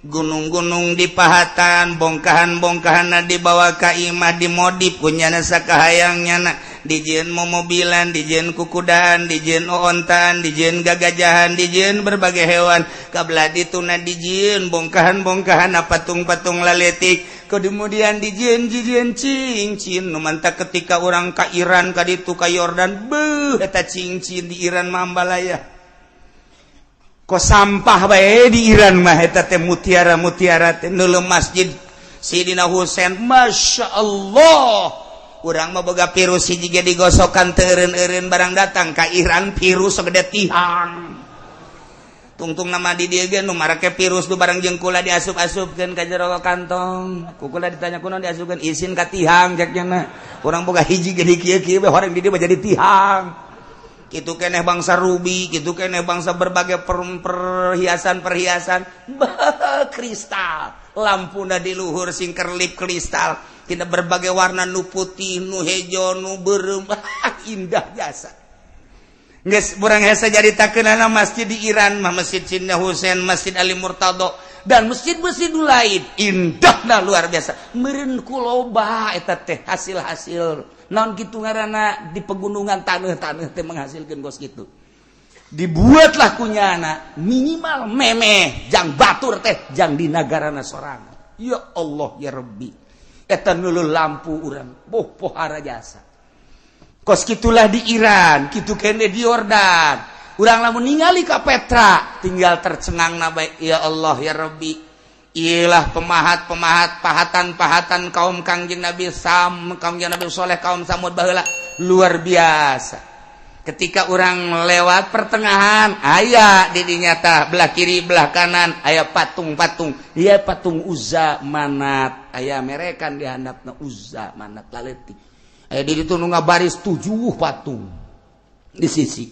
Gunung-gunung di pahatan, bongkahan-bongkahan dibawa ka imah, dimodif punya sakahayangnya, dijieun momobilan, dijieun kukudaan, dijieun ontaan, dijieun gagajahan, dijieun berbagai hewan. Kabelah dituna dijieun bongkahan-bongkahan, patung-patung laletik, kemudian dijieun jieun cincin nu mantap. Ketika orang ka Iran, ka ditu, ka Yordan, beuh, eta cincin di Iran mambalaya kok sampah bae. Di Iran mah eta teh mutiara-mutiara teh. Neuleuh Masjid Sidina Husain, Masya Allah. Urang mah boga virus hiji ge digosokan teu eureun-eureun, barang datang ka Iran virus segede tihang. Tungtung nama di dieu ge nu marake virus du barang jeung kula diasup-asupkeun ka jero kantong. Ku kula ditanya, "Kunaon diasupkeun?" "Isin ka tihang," cek nya. Urang boga hiji ge di kieu-kieu we, horeng di dieu mah jadi tihang. Kitu keneh bangsa ruby, kitu keneh bangsa berbagai perhiasan-perhiasan, kristal, lampuna di luhur sing kerlip kristal tina berbagai warna, nu putih, nu hejo, nu beureum, indah jasa. Geus urang hese caritakeunana masjid di Iran mah, Masjid Sidina Husain, Masjid Ali Murtado, dan masjid-masjid lain, indahna luar biasa. Meureun ku loba eta teh hasil-hasil naon kitu ngaranna di pegunungan, taneuh-taneuh teh menghasilkeun kos kitu. Dibuatlah kunyana minimal memeh jang batur teh, jang di nagarana sorangan. Ya Allah ya Rabbi, eta nulul lampu urang boh pohara jasa. Kos gitulah di Iran, gitu kene di Yordan. Urang lamun ningali ka Petra tinggal tercengang na baik. Ya Allah ya Rabbi, iyalah pemahat-pemahat, pahatan-pahatan kaum Kangjeng Nabi Sam, kaum Nabi Soleh, kaum Samud baheula luar biasa. Ketika orang lewat pertengahan, aya di dinyata belah kiri, belah kanan aya patung-patung. Dia patung Uzza, Manat, aya merekan di handapna Uzza, Manat laletik. Aya di ditu nu ngabaris tujuh patung di sisi.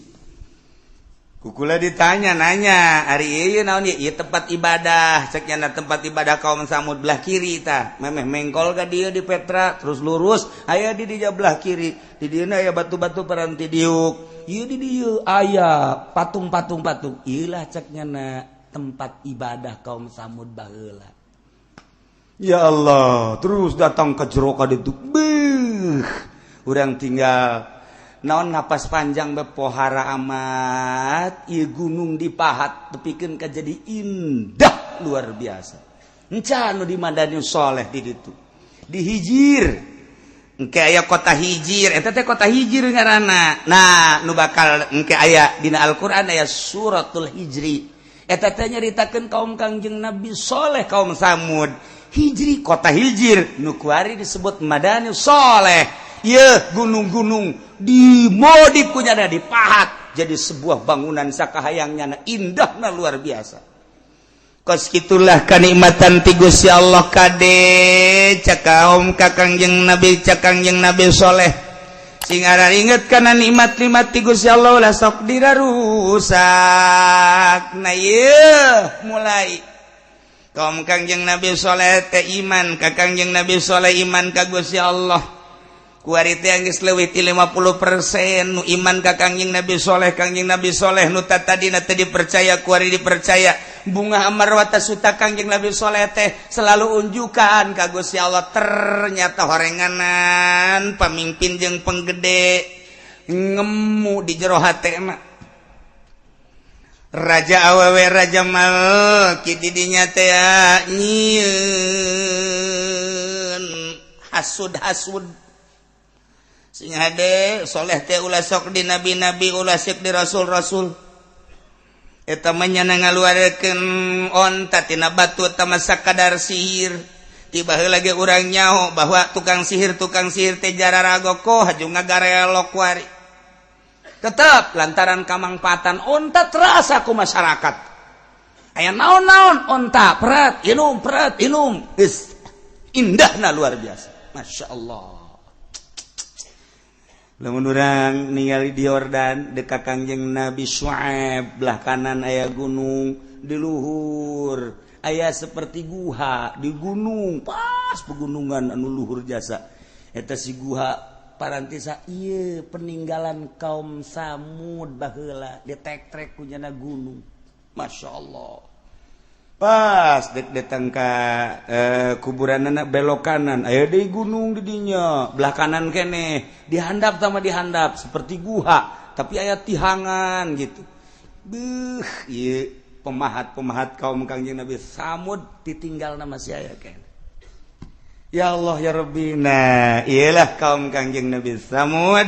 Kukula ditanya, nanya, "Ari ieu naon ieu?" "Ieu tempat ibadah," cek nya, tempat ibadah kaum Samud. Belah kiri tah memeh mengkol ka dieu di Petra, terus lurus aya di dieu belah kiri, di dieu aya batu-batu paranti diuk. Ieu di dieu aya patung-patung patung. "Ieu lah," cek nya, "tempat ibadah kaum Samud baheula." Ya Allah, terus datang ke jero ka ditu, beuh, urang tinggal naon, napas panjang, bepohara amat. Ieu gunung dipahat tepikeun ka jadi indah luar biasa. Encan nu di Madani Soleh di ditu, di Hijir engke aya kota Hijir, eta teh kota Hijir ngaranna. Nah, nu bakal engke aya dina Al-Qur'an, aya Suratul Hijri, eta teh nyaritakeun kaum Kangjeng Nabi Soleh, kaum Samud. Hijri, kota Hijir nu kuari disebut Madani Soleh. Ye, gunung-gunung dimodif punya ada dipahat. Jadi sebuah bangunan sakahayangnya indahna luar biasa. Kos kitulah kanikmatan ti Gusti Allah kade cak kaum ka Kangjeng Nabi, cak Kangjeng Nabi Soleh. Sing inget kana nikmat-nikmat ti Gusti Allah ulah sok dirarusak. Nah ieu mulai kaum Kangjeng Nabi Soleh teh iman ka Kangjeng Nabi Soleh, iman ka Gusti Allah. Kuari teh geus leuwih ti 50% nu iman ka Kangjeng Nabi Soleh. Kangjeng Nabi Soleh nu tadina teu dipercaya, kuari dipercaya. Bunga amarwata suta Kangjeng Nabi Soleh teh selalu unjukan ka Gusti Allah. Ternyata horenganan pamimpin jeung penggede ngemu di jero hate mah. Raja awewe raja malki didinya teh nyieun hasud-hasud. Sing hade soleh teh ulah sok di nabi-nabi, ulah sok di rasul-rasul. Eta mah nyana ngaluarkeun onta tina batu eta mah sakadar sihir. Tiba heula ge urang nyaho bahwa tukang sihir teh jararagokoh haju ngagarelok kuari. Tetep lantaran kamangpaatan onta terasa ku masyarakat. Aya naon-naon onta peret inum peret inum. Geus indahna luar biasa. Masya Allah. Lamun urang ningali di Yordan dekat Kangjeng Nabi Syuaib, belah kanan aya gunung, di luhur aya seperti guha di gunung, pas pegunungan anu luhur jasa. Eta si guha parantisa ieu peninggalan kaum Samud baheula ditek-trek ku nyana gunung. Masya Allah. Pas dek datang ka kuburan anak belok kanan aya deui gunung di dinya, belah kanan keneh dihandap sama dihandap seperti guha tapi aya tihangan gitu. Beuh, ieu pemahat-pemahat kaum Kangjeng Nabi Samud ditinggal nama si aya keneh. Ya Allah ya Rabbi. Nah, iyalah kaum Kangjeng Nabi Samud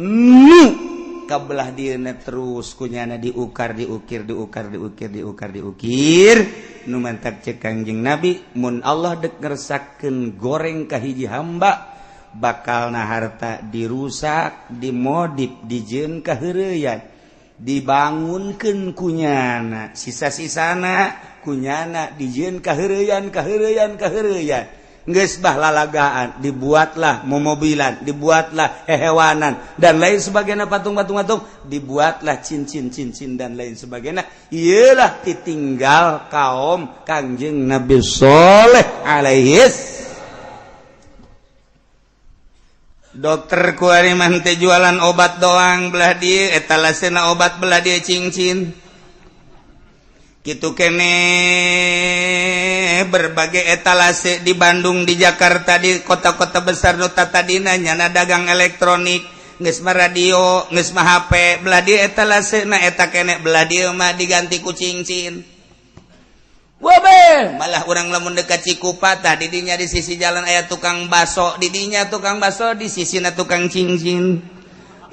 nu kabelah dieuna terus kunyana diukar diukir diukar diukir diukar diukir. Nu mantak cek Kangjeng Nabi, mun Allah dek ngersakeun goreng ka hiji hamba bakalna harta dirusak, dimodif, dijieun kaheureyan, dibangunkeun kunyana, sisa-sisana kunyana dijieun kaheureyan kaheureyan kaheureyan. Geus bah lalagaan, dibuatlah momobilan, dibuatlah hehewanan dan lain sebagainya, patung-patung-patung, dibuatlah cincin-cincin dan lain sebagainya. Iyalah ditinggal kaum Kangjeng Nabi Soleh alaihis. Dokter kuari mah teh jualan obat doang, belah dieu etalasena obat, belah dieu cincin. Gitu kene berbagai etalase di Bandung, di Jakarta, di kota-kota besar nu tadina nyana dagang elektronik, geus mah radio, geus mah HP, belah dieu etalase na eta kene, belah dieu mah diganti ku cincin. Wabe, malah urang lamun dekat Cikupa tah didinya di sisi jalan aya tukang baso, didinya tukang baso di sisina tukang cincin.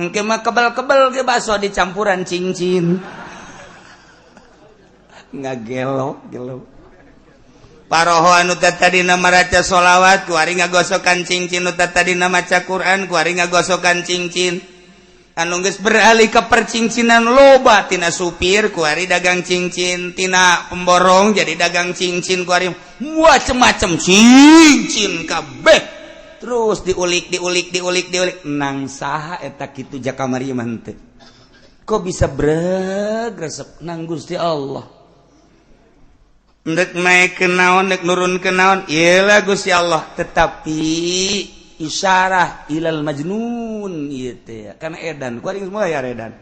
Engke mah kebel-kebel ge baso dicampuran cincin. Ngagelok gelo. Paroho anu tadina maraca sholawat kuari ngagosokan cincin, nu tadina maca Quran kuari ngagosokan cincin. Anu geus beralih ke percincinan loba, tina supir kuari dagang cincin, tina pemborong jadi dagang cincin kuari, macem-macem cincin kabeh. Terus diulik diulik diulik diulik nang saha eta kitu jakamari mah henteu. Kok bisa breg resep nang Gusti Allah. Ndek naik ke naon, ndek nurun ke naon, iyalah Gusti Allah. Tetapi isyarah ilal majnun ieu teh kana edan kuari geus mulai edan.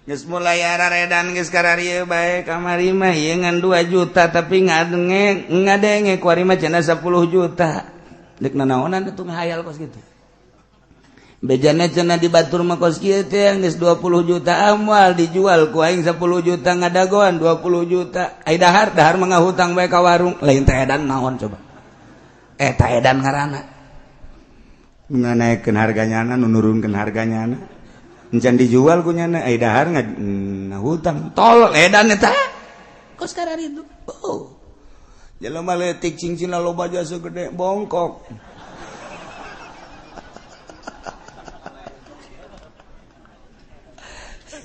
Geus mulai edan geus kararieu bae kamari mah ieu ngan 2 juta tapi ngadenge ngadenge kuari mah cenah 10 juta. Dek nanaonan atuh ngahayal kos kitu. Bejana cenah di batur mah kos kieu teh geus 20 juta amal dijual ku aing 10 juta ngadagoan 20 juta. Ai dahar dahar mah ngahutang bae ka warung, lain teh edan naon coba. Eta edan ngaranna. Nganaikeun harganya, nu nurunkeun harganya. Encan dijual ku nyana, ai dahar ngahutang. Tolol edan eta. Kos kararitu. Oh. Jelema leutik cincinna loba jasa gede bongkok.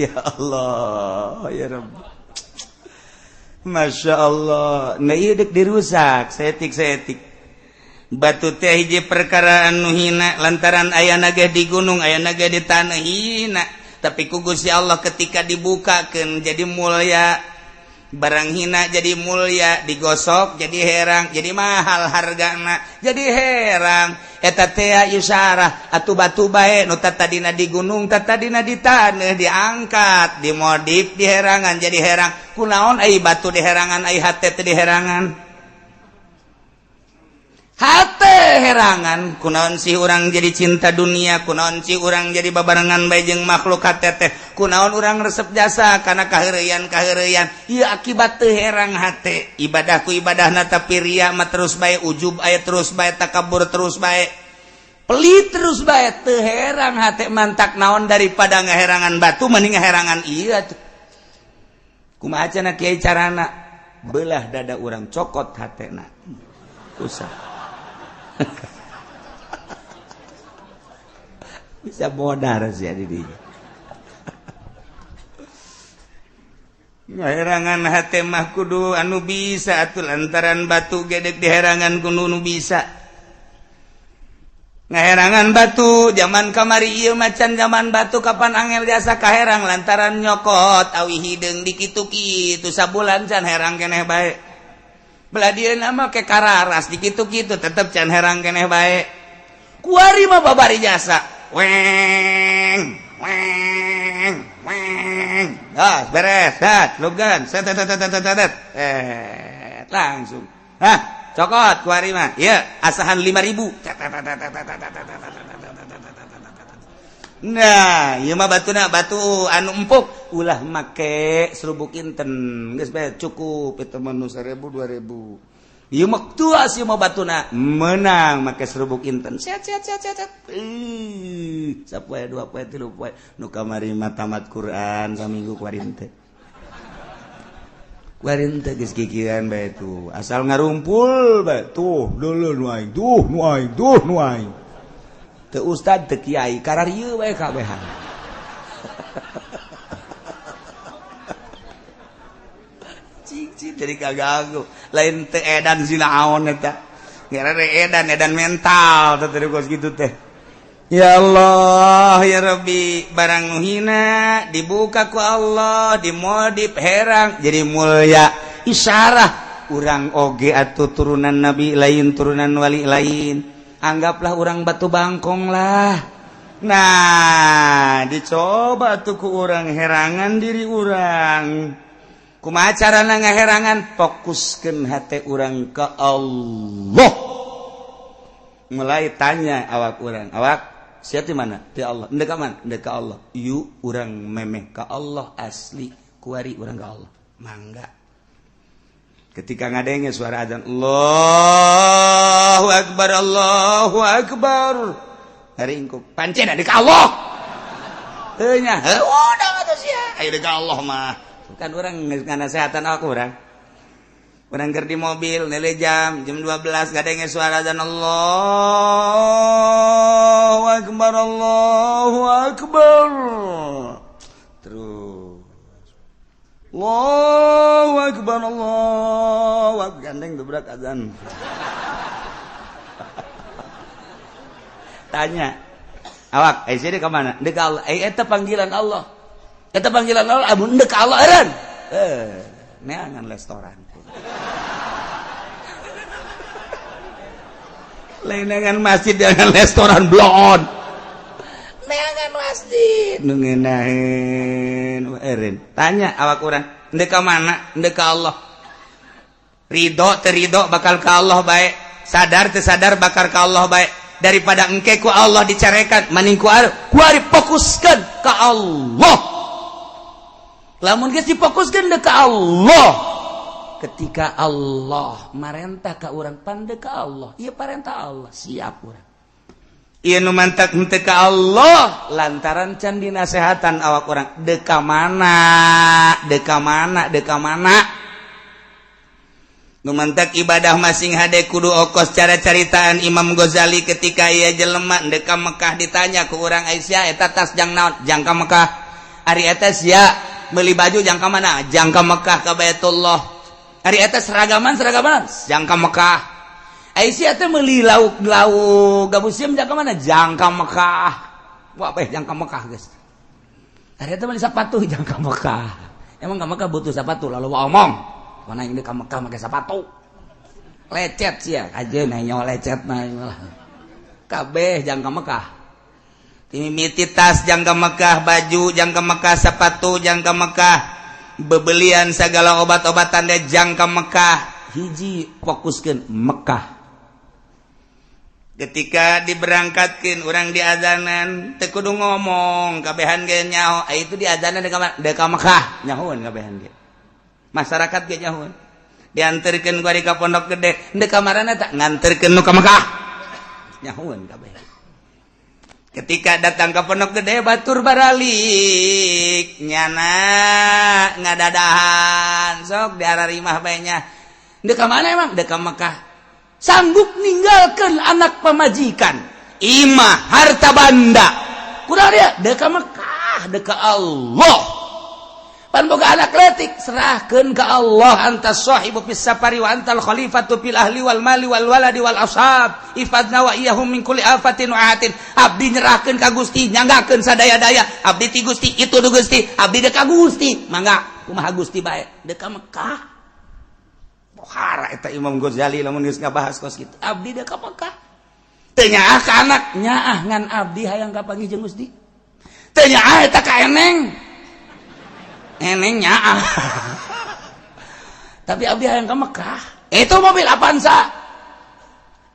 Ya Allah, ya Rabb. Masya Allah. Nah, ieu dek dirusak saeutik-saeutik. Batu teh hiji perkara anu hina lantaran aya ge di gunung, aya ge di tanah, hina. Tapi ku Gusti Allah ketika dibukakeun jadi mulia. Barang hina jadi mulia, digosok jadi herang, jadi mahal hargana, jadi herang. Eta teh isyarah atuh batu bae nu tadina di gunung, tadina di taneuh, diangkat, dimodif, diherangan jadi herang. Kunaon ai batu diherangan, ai hate teh diherangan? Hate herangan. Kunaon sih urang jadi cinta dunia? Kunaon sih urang jadi babarengan bae jeung makhluk hate teh? Kunaon urang resep jasa karena kaheureyan kaheureyan? Ieu akibat teu herang hate. Ibadahku ibadahna tapi ria mah terus bae, ujub aya terus bae, takabur terus bae, pelit terus bae, teu herang hate. Mantak naon, daripada ngaherangan batu mending ngaherangan ieu atuh. Kumaha cenah kiai carana? Belah dada urang, cokot hatena, usah bisa modar sih di dinya. Ngaherangan hate mah kudu anu bisa atuh, lantaran batu gedek diherangan kudu nu bisa. Ngaherangan batu zaman kamari ieu macan zaman batu kapan angel jasa kaherang lantaran nyokot awi hideung dikitu-kitu sabulan can herang keneh bae. Belah dieu nama ke kararas dikitu-kitu tetep can herang keneh bae. Kuari mah babari jasa. Weng weng weng. Ah, beres, dah, lugan, set set set set set. Eh, langsung. Hah, cokot kuari mah. Ieu asahan 5000. Nah, ieu mah batuna batu anu empuk, ulah make serubuk inten. Geus bae cukup eta mah nu 1000 2000. Ieu mah tua sih mah batuna menang make serubuk inten. Set set set set. Ih, sapoe dua poe tilu poe nu kamari mah tamat Quran saminggu kuari teh. Kuari teh geus kikiran bae tuh. Asal ngarumpul bae tuh dulu nu aing, tuh nu aing, tuh nu aing. Teu ustad teu kiai kararieu bae kabehan. Cing jadi kaganggu. Lain teu edan sinaon eta. Ngarana edan edan mental teh teh kos kitu teh. Ya Allah ya Rabbi, barang nu hina dibuka ku Allah, dimodif herang jadi mulia. Isyarah urang oge atuh turunan nabi lain, turunan wali lain. Anggaplah urang batu bangkong lah. Nah, dicoba tuh ku urang herangan diri urang. Kumaha carana ngaherangan? Fokuskeun hate urang ke Allah. Mulai tanya awak urang, awak siap di mana? Di Allah. Ndek ka mana? Ndek ka Allah. Yuk urang memeh ka Allah asli, kuari urang ka Allah. Mangga. Ketika ngadenge suara azan Allahu Akbar, Allahu Akbar, haringkuk pancen deuk ka Allah. Heuh nya, heuh udah atuh sia. Ayo deuk ka Allah mah. Kan urang nganasehatan aku urang. Urang keur di mobil nele jam jam 12 ngadenge suara azan Allahu Akbar, Allahu Akbar. Terus Allahu Akbar, Allahu Akbar, gandeng dobrak azan. Tanya, awak, eh sini ke mana? Ndek Allah. Eh eta panggilan Allah. Eta panggilan Allah, amun ndek Allah eureun. Eh, neangan restoran. Lain neangan masjid, neangan restoran bloon. Neangan masjid nu ngeunaheun eureun. Tanya awak urang, ndek ka mana? Ndek ka Allah. Ridho teu ridho bakal ka Allah bae. Sadar teu sadar bakal ka Allah bae. Daripada engke ku Allah dicarekan, maning ku ari fokuskeun ka Allah. Lamun geus difokuskeun deuk ka Allah. Ketika Allah marentah ka urang pan deuk ka Allah. Ieu parentah Allah, siap urang. Ieu nu mantak henteu ka Allah lantaran can dinasehatan awak urang deuk ka mana, deuk ka mana, deuk ka mana. Nu mantak ibadah masing hade kudu okos cara caritaan Imam Ghazali ketika ia jelema deuk ka Mekah ditanya ku urang Aisyah eta tas jang naon? Jang ka Mekah. Ari eta sia meuli baju jang ka mana? Jang ka Mekah ka Baitullah. Ari eta seragaman seragaman jang ka Mekah. Ai sia teh meuli lauk lauk gabusiem jang ka mana? Jang ka Mekah. Wah bae jang ka Mekah geus. Ari eta meuli sepatu jang ka Mekah. Emang ka Mekah butuh sepatu lalu omong. Mana ini ka Mekah make sepatu. Lecet sia aja nanya lecet mah kabeh jang ka Mekah. Mimiti tas jang ka Mekah, baju jang ka Mekah, sepatu jang ka Mekah, bebelian segala obat-obatan dia jang ka Mekah. Hiji fokuskeun Mekah. Ketika diberangkatkeun urang diazanan teu kudu ngomong, kabehan ge nyaho, itu diazanan deuk ka Mekah, nyahoeun kabehan ge. Masyarakat ge nyahoeun. Dianterkeun ku ka Pondok Gede, deuk ka marana tak nganterkeun nu ka Mekah. Nyahoeun kabeh. Ketika datang ke Pondok Gede batur baralik nyana ngadadahan sok di arah rimah bae nya. Deuk ka mana emang? Deuk ka Mekah. Sanggup ninggalkeun anak pamajikan, imah, harta banda. Kurang dia deuk ka Mekah, deuk ka Allah. Pan boga anak letik serahkeun ka Allah, anta sahibu fis safari wa antal khalifatu fil ahli wal mali wal waladi wal ashab ifadna wa iyyahum min kulli afatin wa atin. Abdi nyerahkeun ka Gusti, nyanggakeun sadaya-daya abdi ti Gusti, itu du Gusti, abdi deuk ka Gusti, mangga kumaha Gusti bae deuk ka Mekah. Pohara eta Imam Ghazali lamun geus ngabahas kos kitu. Abdi deuk ka Mekah teu nyaah ka anak, nyaah ngan abdi hayang kapanggih jeung Gusti. Teu nyaah eta ka eneng, eneng nyaah tapi abdi hayang ke Mekah. Itu mobil Avanza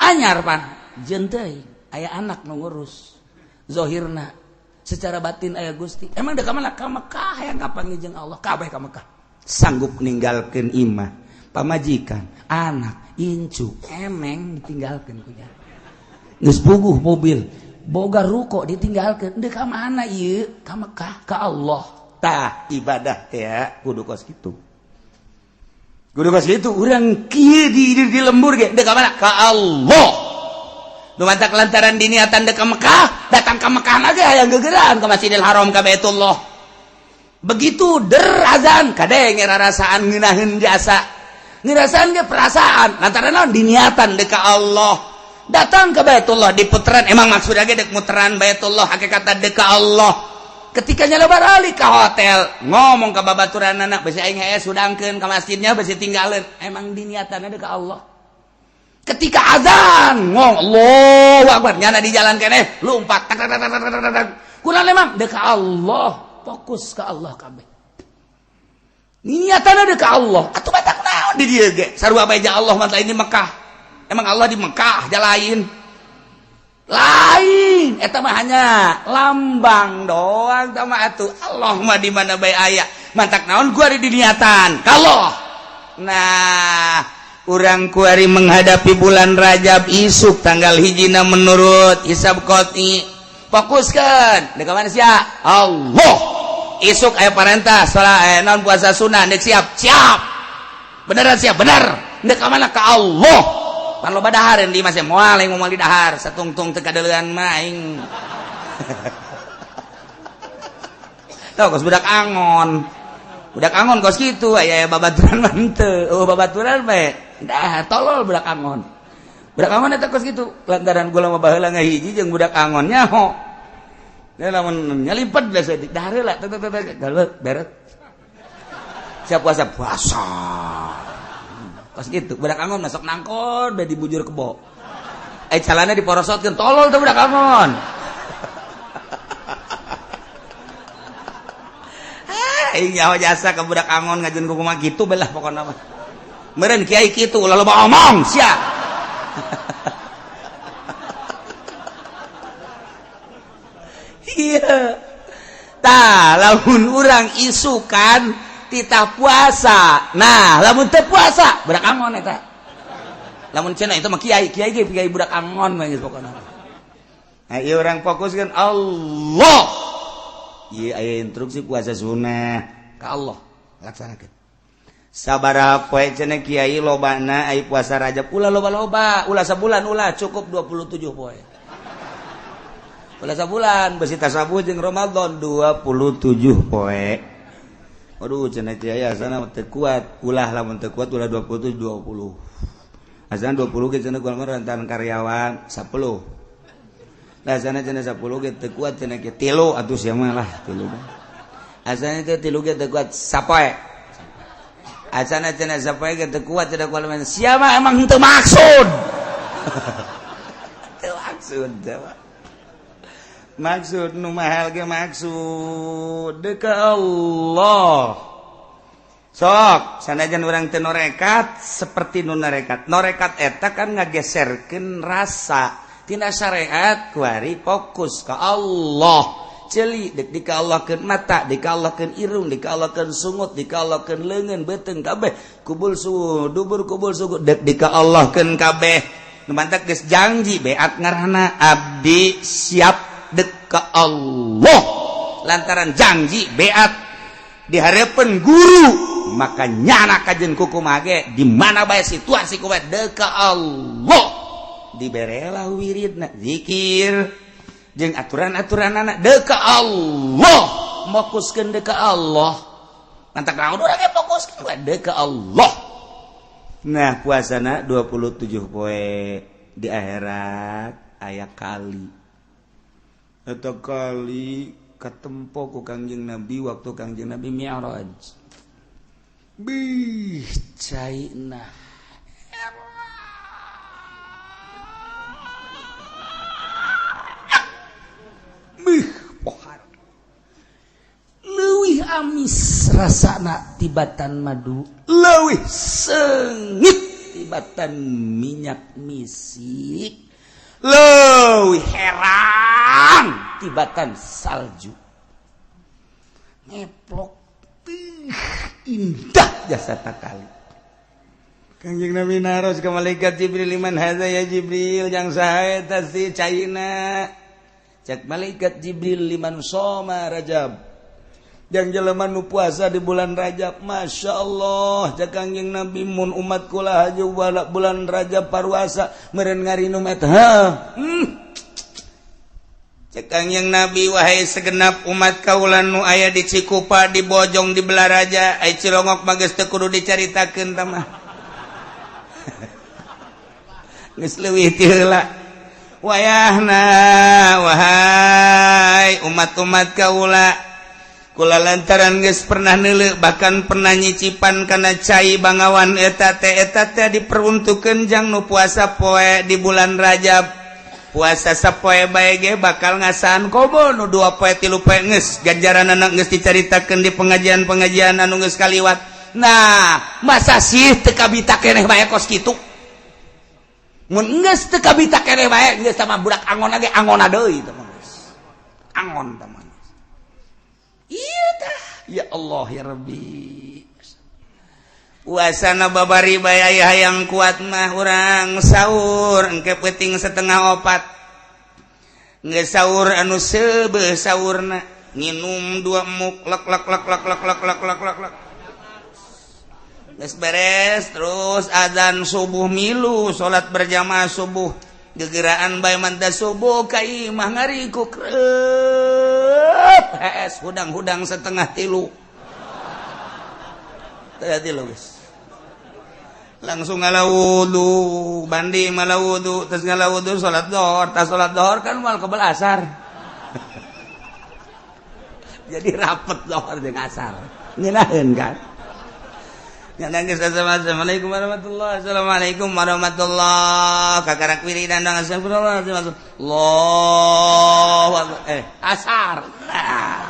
anyar pan jeung teuing aya anak nu ngurus zohirna, secara batin aya Gusti. Emang deuk ka mana? Ka Mekah, hayang kapanggih jeung Allah. Kabeh ka Mekah, sanggup ninggalkeun imah, pamajikan, anak, incu, eneng ditinggalkeun ku nya. Geus puguh mobil, boga ruko ditinggalkeun, deuk ka mana ieu? Ka Mekah, ka Allah. Tah ibadah teh kudu kos kitu, kudu kos kitu. Urang kieu di lembur ge deuk ka mana? Ka Allah. Nu matak lantaran diniatan deuk ka Mekah, datang ka Mekah ge hayang gegeran ka Masjidil Haram, ka Baitullah. Begitu der azan kadenge rarasaan ngeunaheun jasa ngerasaan ge perasaan lantaran naon? Diniatan deuk ka Allah. Datang ke Baitullah di puteran, emang maksudnya ge deuk muteran Baitullah, hakikatna deuk ka Allah. Ketika nyala baralik ke hotel ngomong ke babaturan anak besi aing hese sudangkeun ke masjidnya, besi tinggalin, emang diniatan ada ke Allah. Ketika azan ngomong Allahu Akbar, nyana di jalan keneh lompat tak tak tak tak tak tak. Kurang emang deuk ka Allah, fokus ke Allah kabeh niatan ada ke Allah. Atuh batak naon di dieu ge sarua bae Allah mah lain di Mekah. Emang Allah di Mekah ja lain lain, eta mah hanya lambang doang sama. Atuh Allah mah di mana bae aya, mantak naon gua di diniatan kalau. Nah, urang kuari menghadapi bulan Rajab isuk tanggal hijina menurut hisab qot'i, fokuskan deuk mana sia? Allah. Isuk aya parentah salat non puasa sunnah, dek siap? Siap. Beneran siap? Bener. Dek mana? Ka Allah. Pan loba dahar di masih moal aing, moal di dahar satungtung teu kadeulean mah aing. Tau kos budak angon, budak angon kos kitu, aya babaturan mah henteu. Oh, babaturan bae dahar, tolol budak angon. Budak angon eta kos kitu lantaran gula mah baheula ngahiji jeung budak angon nyaho. Dia lamun nyalimpet biasa dahar heula tek tek tek beres. Siap puasa? Puasa. Kos gitu budak angon masuk nangkon bae dibujur kebo, eh calana diporosotkeun, tolol tuh budak angon. Aing nyaho jasa ke budak angon ngajun ku kumaha kitu belah pokona mah. Meureun kiai kitu ulah loba omong sia. Iya. Tah lamun urang isukan titah puasa, nah lamun teu puasa budak angon eta. Lamun cenah itu mah kiai, kiai ge kiai budak angon mah geus pokona. Nah, ieu urang fokuskeun Allah. Ieu aya instruksi puasa sunnah ka Allah, laksanakeun. Sabaraha poe cenah kiai lobana ai puasa Rajab? Ulah loba-loba, ulah sabulan, ulah, cukup 27 poe. Ulah sabulan besi tasabuh jeung Ramadan 27 poe. Waduh, cenah kiai asana teu kuat, ulah lamun teu kuat ulah 27 20. Asana 20 ge cenah kumaha rentan karyawan 10. Lah asana cenah 10 ge teu kuat cenah ge 3 atuh sia mah lah 3. Asana teh 3 ge teu kuat sapoe. Asana cenah sapoe ge teu kuat cenah kumaha sia mah emang henteu maksud. Teu maksud teu. Maksud nu mahal ge maksud deka Allah. Sok sanajan urang teu norekat seperti nu norekat. Norekat eta kan ngageserkeun rasa tina syariat kuari fokus ka Allah. Ceuli dek dikallahkeun mata, dikallahkeun irung, dikallahkeun sungut, dikallahkeun leungeun, beuteung kabeh, kubul suhu, dubur kubul suhu, dek dikallahkeun kabeh. Nu mantak geus janji beat ngaranna abdi siap dek ka Allah. Lantaran janji beat dihareupeun guru, maka nyana kajen kukumaha ge di mana bae situasi kumaha dek ka Allah. Diberelah wiridna zikir jeung aturan-aturan anak dek ka Allah, fokuskeun dek ka Allah. Mantak naon urang ge fokuskeun we dek ka Allah. Nah, puasana 27 poe di akhirat aya kali. Eta kali katempo ku Kangjeng Nabi waktu Kangjeng Nabi Mi'raj. Bih caina. Bih pohar. Leuwih amis rasana tibatan madu, leuwih seungit tibatan minyak misik. Leuwih herang tibatan salju. Ngeplok indah jasa takali. Kangjeng Nabi naros ka malaikat Jibril, liman hadza ya Jibril, jang saha eta si caina? Cek malaikat Jibril, liman soma Rajab. Jang jelema nu puasa di bulan Rajab. Masya Allah, cek Kangjeng Nabi mun umat kula haju bulan Rajab paruasa meureun ngarinum eta. Cek Kangjeng Nabi, wahai segenap umat kaula nu aya di Cikupa, di Bojong, di Belaraja, ai Cilongok mah geus teu kudu dicaritakeun tah mah. Geus leuwih ti heula. Wayahna wahai umat-umat kaula, kula lantaran geus pernah neuleuh bahkan pernah nyicipan kana cai bangawan eta teh diperuntukkeun jang nu puasa poe di bulan Rajab. Puasa sapoe bae ge bakal ngasaan komo nu 2 poe 3 poe geus ganjaranana geus dicaritakeun di pengajian-pengajian anu geus kaliwat. Nah, masa sih teu kabita keneh bae kos kitu? Mun geus teu kabita keneh bae geus sama budak angon ge angona deui teh mah geus. Angon teh mah. Iya tah, ya Allah ya Rabbi. Puasana babari bae aya hayang kuat mah urang sahur engke peuting 3:30. Geus sahur anu seubeuh sahurna, nginum 2 muk lek lek lek lek lek lek lek lek lek lek. Geus beres terus azan subuh milu salat berjamaah subuh. Gegeraan bae manta subuh ka imah ngarikuk reup hees hudang-hudang 2:30. 2:30 geus. Langsung ngala wudu, bandi mala wudu, terus ngala wudu salat zuhur, tas salat zuhur kan moal kebel asar. Jadi rapet zuhur jeung asar. Ngeunaheun kan? Nangis. Assalamualaikum warahmatullahi. Assalamualaikum warahmatullahi. Kakarak wiridan dong. Astagfirullah. Allahu akbar. Asar. Nah,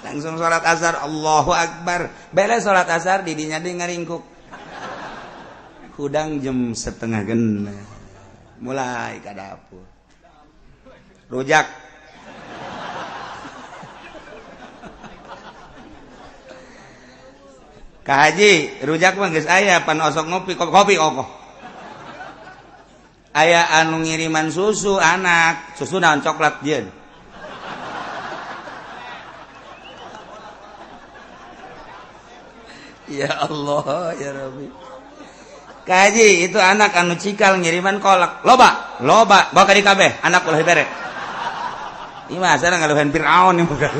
langsung sholat asar. Allahu akbar. Beres sholat asar didinya deui ngaringkuk. Hudang jam 5:30. Mulai ka dapur. Rujak. Ka haji, rujak mah geus aya pan osok ngopi kopi kokoh. Aya anu ngiriman susu anak, susu naon coklat jieun. Ya Allah ya Rabbi. Ka haji itu anak anu cikal ngiriman kolak, loba, loba, bawa ka di kabeh, anak ulah bere. Ieu mah asana ngaluhan Firaun ieu mah.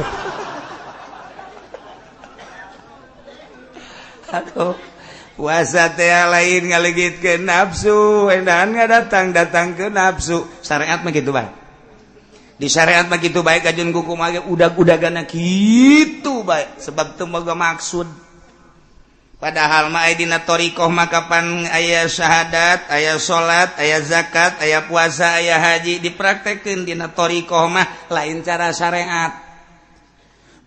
Aduh, puasa teh lain ngalegitkeun nafsu, endahan ngadatang datang ke nafsu. Syariat mah kitu bae. Di syariat mah kitu bae kajun kuku mah udag-udagana kitu bae sebab teu boga maksud. Padahal mah aya dina thariqah mah kapan aya syahadat, aya salat, aya zakat, aya puasa, aya haji dipraktekeun dina thariqah mah lain cara syariat.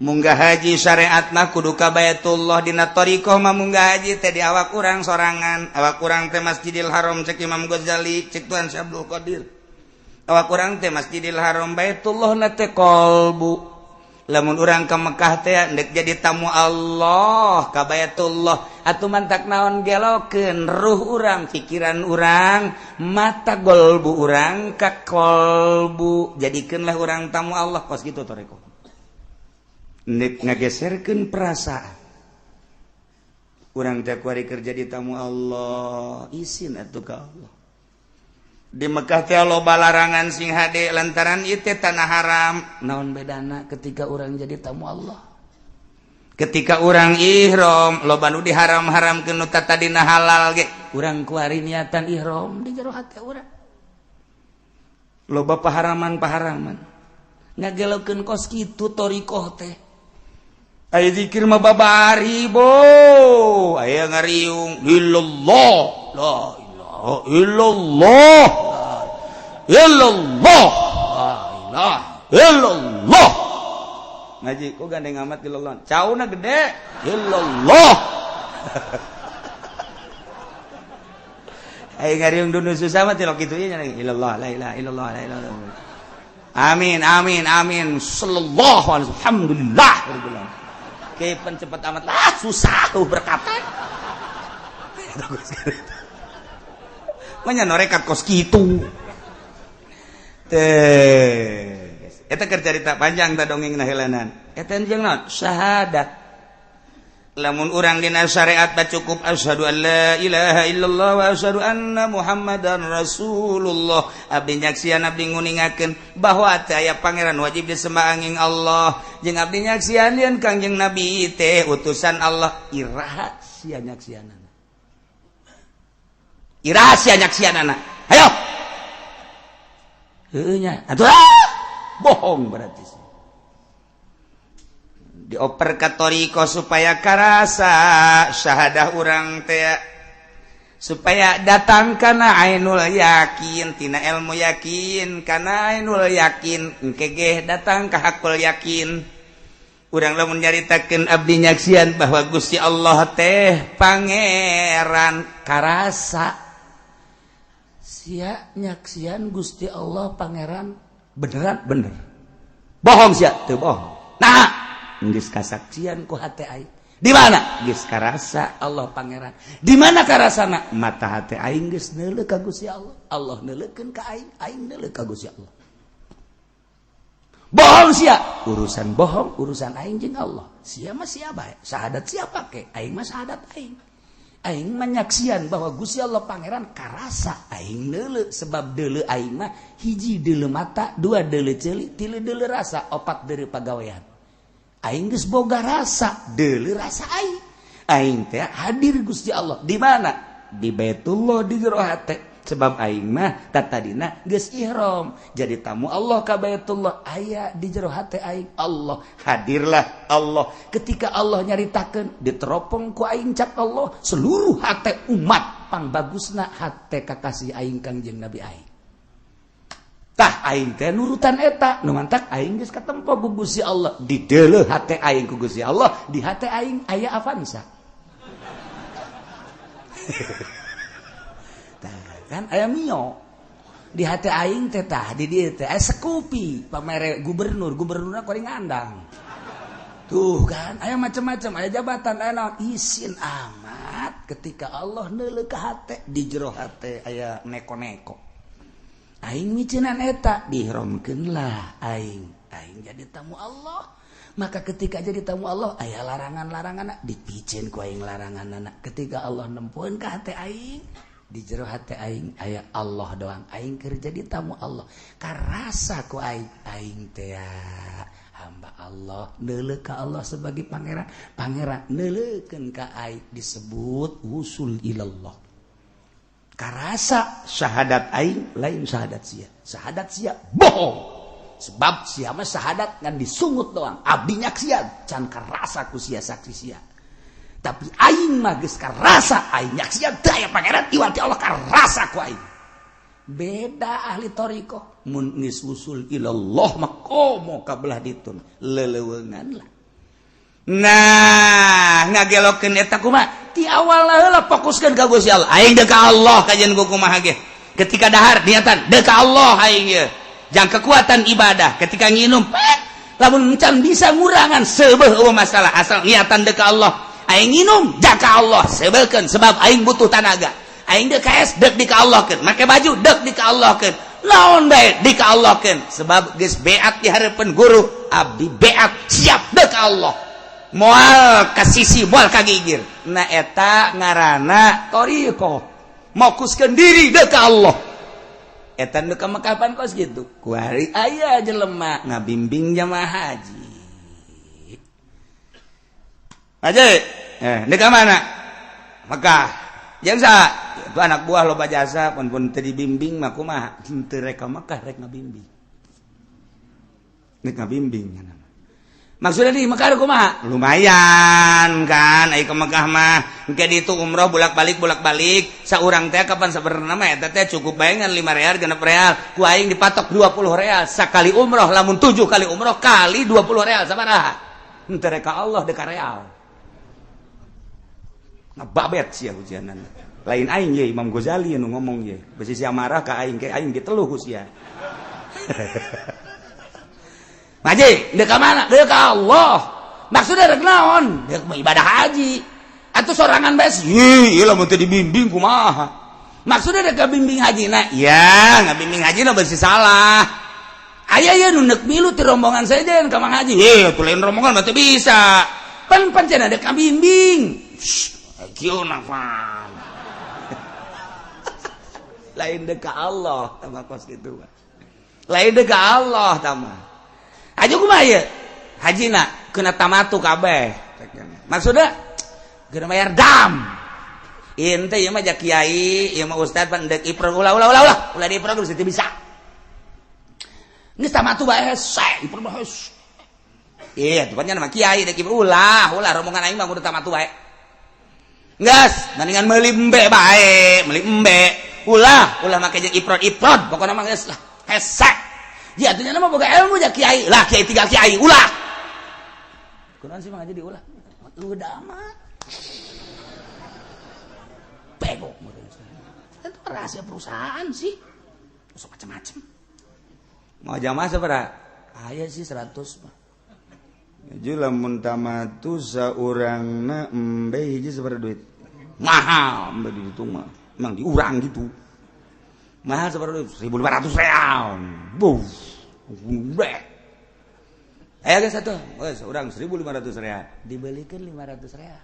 Munggah haji syariat mah kudu ka Baitullah, dina thariqah mah munggah haji teh di awak urang sorangan, awak urang teh Masjidil Haram cek Imam Ghazali, cek Tuan Syekh Abdul Qadir. Awak urang teh Masjidil Haram, Baitullah na teh qalbu. Lamun urang ke Mekah teh ndek jadi tamu Allah ka Baitullah atuh mantak naon gelokeun ruh urang, pikiran urang, mata golbu urang ka kolbu, jadikeunlah urang tamu Allah kos kitu thariqah. Ndek ngageserkeun perasaan urang teh kuari keur jadi tamu Allah, isin atuh ka Allah. Di Mekah teh loba larangan sing hade lantaran ieu teh tanah haram. Naon bedana ketika urang jadi tamu Allah? Ketika urang ihram loba nu diharam-haramkeun nu tadina halal ge, urang kuari niatan ihram di jero hate urang. Loba paharaman-paharaman. Ngagelokeun kos kitu thariqah teh. Aya zikir mah babari bo, aya ngariung illallah, la ilaha illallah, illallah, la ilaha illallah. Ngaji kok gandeng amat illallah, cauna gede illallah. Aya ngariung dunu susah mah tilok kitu nya illallah, la ilaha illallah, la ilaha illallah. Amin amin amin sallallahu alaihi wasallam, alhamdulillah rabbil alamin. Kepan cepet amat lah susah tuh berkata. Manya norekat kos kitu. Teh, eta keur carita panjang ta dongeng na heulanan. Eta jeung naon? Syahadat. Lamun urang dina syariat teh cukup asyhadu an la ilaha illallah wa asyhadu anna Muhammadan Rasulullah. Abdi nyaksian abdi nguningakeun bahwa teh aya pangeran wajib disembah angin Allah. Jeung abdi nyaksian yen Kangjeng Nabi teh utusan Allah. Iraha sia nyaksianana. Iraha sia nyaksianana. Hayo. Heueuh nya. Atuh bohong berarti. Dioper ka thariqah supaya karasa syahadah urang teh supaya datang kana ainul yakin, tina ilmu yakin kana ainul yakin, engke ge datang ka hakul yakin. Urang lamun nyaritakeun abdi nyaksian bahwa Gusti Allah teh pangeran karasa sia nyaksian Gusti Allah pangeran beneran bener bohong sia teu bohong. Nah geus kasaksian ku hate aing di mana geus karasa Allah pangeran, di mana karasana mata hate aing geus neuleuh ka Gusti Allah, Allah neuleukeun ka aing, aing neuleuh ka Gusti Allah. Bohong sia, urusan bohong urusan aing jeung Allah. Sia mah sia bae, syahadat sia pake, aing mah syahadat aing. Aing menyaksian bahwa Gusti Allah pangeran karasa aing neuleuh, sebab deuleu aing mah hiji deuleu mata, dua deuleu ceuli, tilu deuleu rasa, opat deuleu pagawean. Aing geus boga rasa, deuleu rasa aing. Aing teh hadir Gusti Allah di mana? Di Baitullah di jero hate. Sebab aing mah tatadina geus ihram, jadi tamu Allah ka Baitullah, aya di jero hate aing Allah, hadirlah Allah. Ketika Allah nyaritakeun diteropong ku aing cak Allah seluruh hate umat pangbagusna hate kakasih aing Kangjeng Nabi aing. Tah aing teh nurutan eta nu mantak aing geus katempo ku Gusti Allah, di deuleuh hate aing ku Gusti Allah, di hate aing aya Avanza. Tah kan aya Mio di hate aing teh, tah di dieu teh aya Scoopy pamere gubernur, gubernurna kuring ngandang. Tuh kan aya macam-macam, aya jabatan, aya naon, isin amat ketika Allah neuleuh ka hate, di jero hate aya neko-neko. Aing miceunan eta dihromkeun lah aing, aing jadi tamu Allah. Maka ketika jadi tamu Allah aya larangan-larangan dipiceun ku aing laranganana. Ketika Allah nempoeun ka hate aing Di jero hati aing aya Allah doang. Aing keur jadi tamu Allah. Karasa ku aing, aing teh hamba Allah, neuleuh ka Allah sebagai pangeran, pangeran neuleukeun ka aing, disebut wusul ilallah. Karasa syahadat aing lain syahadat sia. Syahadat sia bohong. Sebab sia mah syahadat ngan disungut doang. Abdi nyaksian can karasa ku sia saksi sia. Tapi aing mah geus karasa aing nyaksian teu aya pangeran iwal ti Allah, karasa ku aing. Beda ahli thariqah mun geus wusul ilallah mah komo ka belah ditun leleuweungan lah. Nah, ngagelokeun eta kumaha? Ti awal heula fokuskeun ka Gusti Allah. Aing deuk ka Allah kajian ku kumaha ge. Ketika dahar niatan deuk ka Allah aing ye. Jang kekuatan ibadah ketika nginum pek lamun can bisa ngurangan seubeuh eueuh masalah asal niatan deuk ka Allah. Aing nginum jaka Allah seubeuhkeun sebab aing butuh tanaga. Aing deuk ka es deuk di ka Allahkeun, make baju deuk di ka Allahkeun. Naon bae di ka Allahkeun sebab geus beat di hareupeun guru, abdi beat siap deuk ka Allah. Moal ka sisi, moal ka gigir. Nah, eta ngaranna thariqah. Fokuskeun diri deuk ka Allah. Eta nu ka Mekah pan kos kitu. Kuari aya jelema ngabimbing jamaah haji. Haji, deuk ka mana? Mekah. Jeung saha? Itu anak buah loba jasa pun pun teu dibimbing mah kumaha? Henteu rek ka Mekah, rek ngabimbing. Rek ngabimbing nya. Maksudnya di Mekah kumaha? Lumayan kan ai ke Mekah mah. Engke ditu umroh bolak-balik bolak-balik, saurang teh kapan sabenerna mah eta teh cukup bae ngan 5 real 6 real. Ku aing dipatok 20 real sakali umroh, lamun 7 kali umroh kali 20 real sabaraha? Henteu rek ka Allah, deuk ka real. Ngababet sia hujanan. Lain aing ye, Imam Ghazali nu ngomong ye. Besi sia marah ka aing ke aing diteluh ku sia. Ngaji, deuk ka mana? Deuk ka Allah. Maksudnya rek naon? Deuk ibadah haji. Atuh sorangan bae sih, ieu lamun teu dibimbing kumaha? Maksudnya rek bimbing haji na? Ya, ngabimbing haji na besi salah. Aya ye nu neuk milu ti rombongan sejen ka Mang Haji. Heh, atuh lain rombongan mah teu bisa. Pan pancen ada kabimbing. Kieu nafan. Lain deuk ka Allah tah kos kitu mah. Lain deuk ka Allah tah mah. Aja kumaha ieu? Hajina kena tamatu kabeh. Maksudnya kena bayar dam. Ente ieu mah ja kiai, ieu mah ustad pan deuk ifrad, ulah ulah ulah ulah. Ulah di ifrad geus teu bisa. Geus tamatu bae hese, ifrad mah hese. Iya, tuh pan mah kiai deuk ifrad ulah, ulah rombongan aing mah kudu tamatu bae. Geus, mendingan meuli embe bae, meuli embe. Ulah, ulah make jeung ifrad-ifrad, pokona mah geus lah hese. Ya atuh mah boga ilmu ja kiai. Lah kiai tiga kiai ulah. Kunaon sih mah jadi ulah? Udah amat. Bego. Itu rahasia perusahaan sih. Masuk macam-macam. Mau jamaah sabaraha? Aya sih 100 mah. Jadi lamun tamatu saurangna embe hiji sabaraha duit? Mahal embe di ditu mah. Emang diurang gitu. Mahal sabaraha duit? 1500 real. Buh. Gede. Aya geus atuh. Geus urang 1500 real. Dibelikeun 500 real.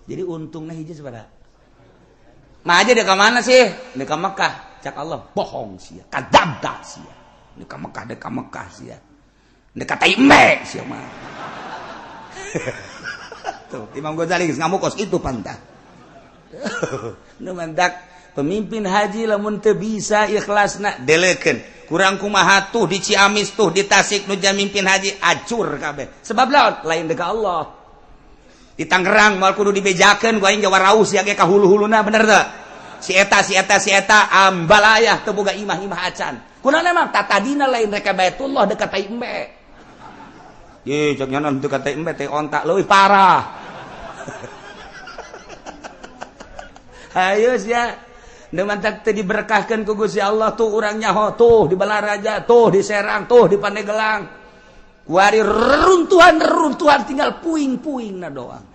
Jadi untungnya hiji sabaraha? Mah aja dia ke mana sih? Dia ke Mekah. Cak Allah, bohong sia. Kadzabta sia. Dia ke Mekah, dia ke Mekah sia. Dia kata embe sia mah. Tuh, Imam Ghazali geus ngamuk kos itu pantah. Nu mantak pemimpin haji lamun teu bisa ikhlasna delekeun. Kurang kumaha tuh di Ciamis tuh di Tasik nu mimpin haji acur kabeh. Sebab laon? Lain deuk Allah. Di Tangerang moal kudu dibejakeun ku aing Jawa Raus ya ge ka hulu-huluna, bener teu? Si eta si eta si eta ambalayah teu boga imah-imah acan. Kunaon emang tatadina lain rek ka Baitullah, dekat tai embe. Ye cek nyanon teu ka tai embe teh onta leuwih parah. Ayo sia. Nu mantak teu diberkahkeun ku Gusti Allah tuh urang nyaho tuh di Balaraja, tuh di Serang, tuh di Pandeglang. Kuari reruntuhan-reruntuhan tinggal puing-puing na doang.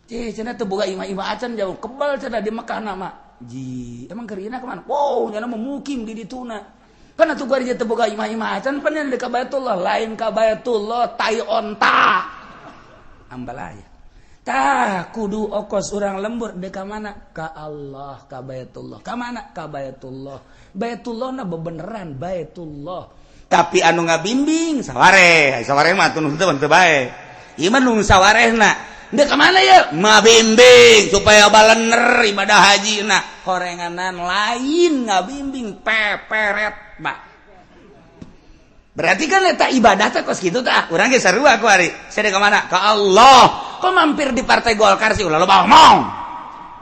Cih, cenah teu boga imah-imah acan jauh kebal cenah di Mekah nama. Ji, emang kerina kemana? Wow, nyana memukim di dituna. Kan atuh kuari teu boga imah-imah acan pan di ka Baitullah, lain ka Baitullah tai onta. Ambalaya. Tah kudu okos urang lembur dek ka mana? Ka Allah, ka Baitullah. Ka mana? Ka Baitullah. Baitullah na bebeneran Baitullah. Tapi anu ngabimbing saware, saware mah teu teu bae. Ieu mah nu sawarehna. Dek ka mana ya? Mabimbing supaya balener ibadah haji na. Horenganan lain ngabimbing peperet, Pak. Berarti kan eta ibadah teh kos kitu tah. Urang ge sarua ku ari. Sia ka mana? Ka Allah. Kok mampir di Partai Golkar sih ulah loba omong.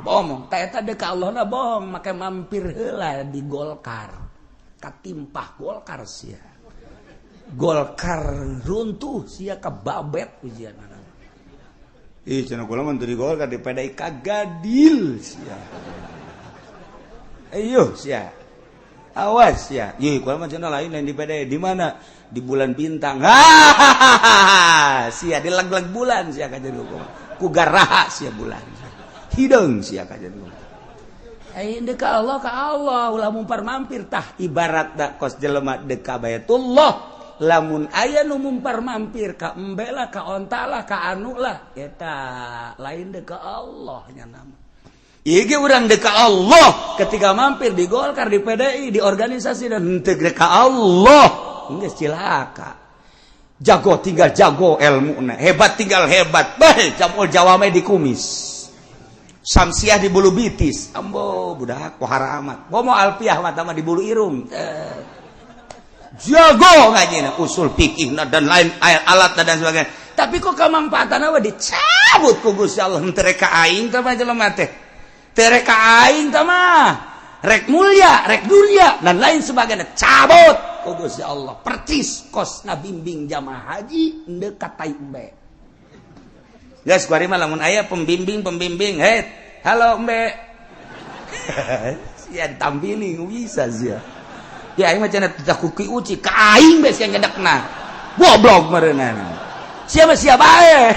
Omong. Tah eta deuk ka Allah na bohong, make mampir heula di Golkar. Katimpah Golkar sia. Golkar runtuh sia kababet ujian. Ih cenah kula mah di Golkar di PDI kagadil sia. Ayo sia. Awas ya. Ih kula mah cenah lain di PDI di mana? Di bulan bintang. Hahaha. Sia dileg-leg bulan sia ka jadi hukum. Ku garaha sia bulan. Hideung sia ka jadi hukum. Ai deuk ka Allah ulah mumpar mampir tah ibarat da kos jelema deuk ka Baitullah. Lamun aya nu mumpar mampir ka embe lah ka onta lah ka anu lah eta lain deuk ka Allah nya nama. Ieu ge urang deuk ka Allah ketika mampir di Golkar, di PDI, di organisasi dan henteu deuk ka Allah geus cilaka. Jago tinggal jago ilmuna, hebat tinggal hebat. Bae jamul jawame di kumis. Samsiah di bulu bitis. Ambo budak pohara amat. Bomo alfiah mah di bulu irung. Jago ngajina usul fikihna dan lain alat dan sebagainya. Tapi kok kamangfaatan we dicabut ku Gusti Allah henteu rek ka aing teh mah jelema teh. Teu rek ka aing teh mah. Rek mulia, rek dunia dan lain sebagainya cabut ku Gusti Allah. Percis kos ngabimbing jamaah haji ndeu ka tai embe. Geus kuari mah lamun aya pembimbing-pembimbing, "Hei, halo embe." Sia ditampili bisa sia. Ya aing mah cenah teu kuki uci ka aing be sia nyedekna. Goblok meureunana. Sia mah sia bae.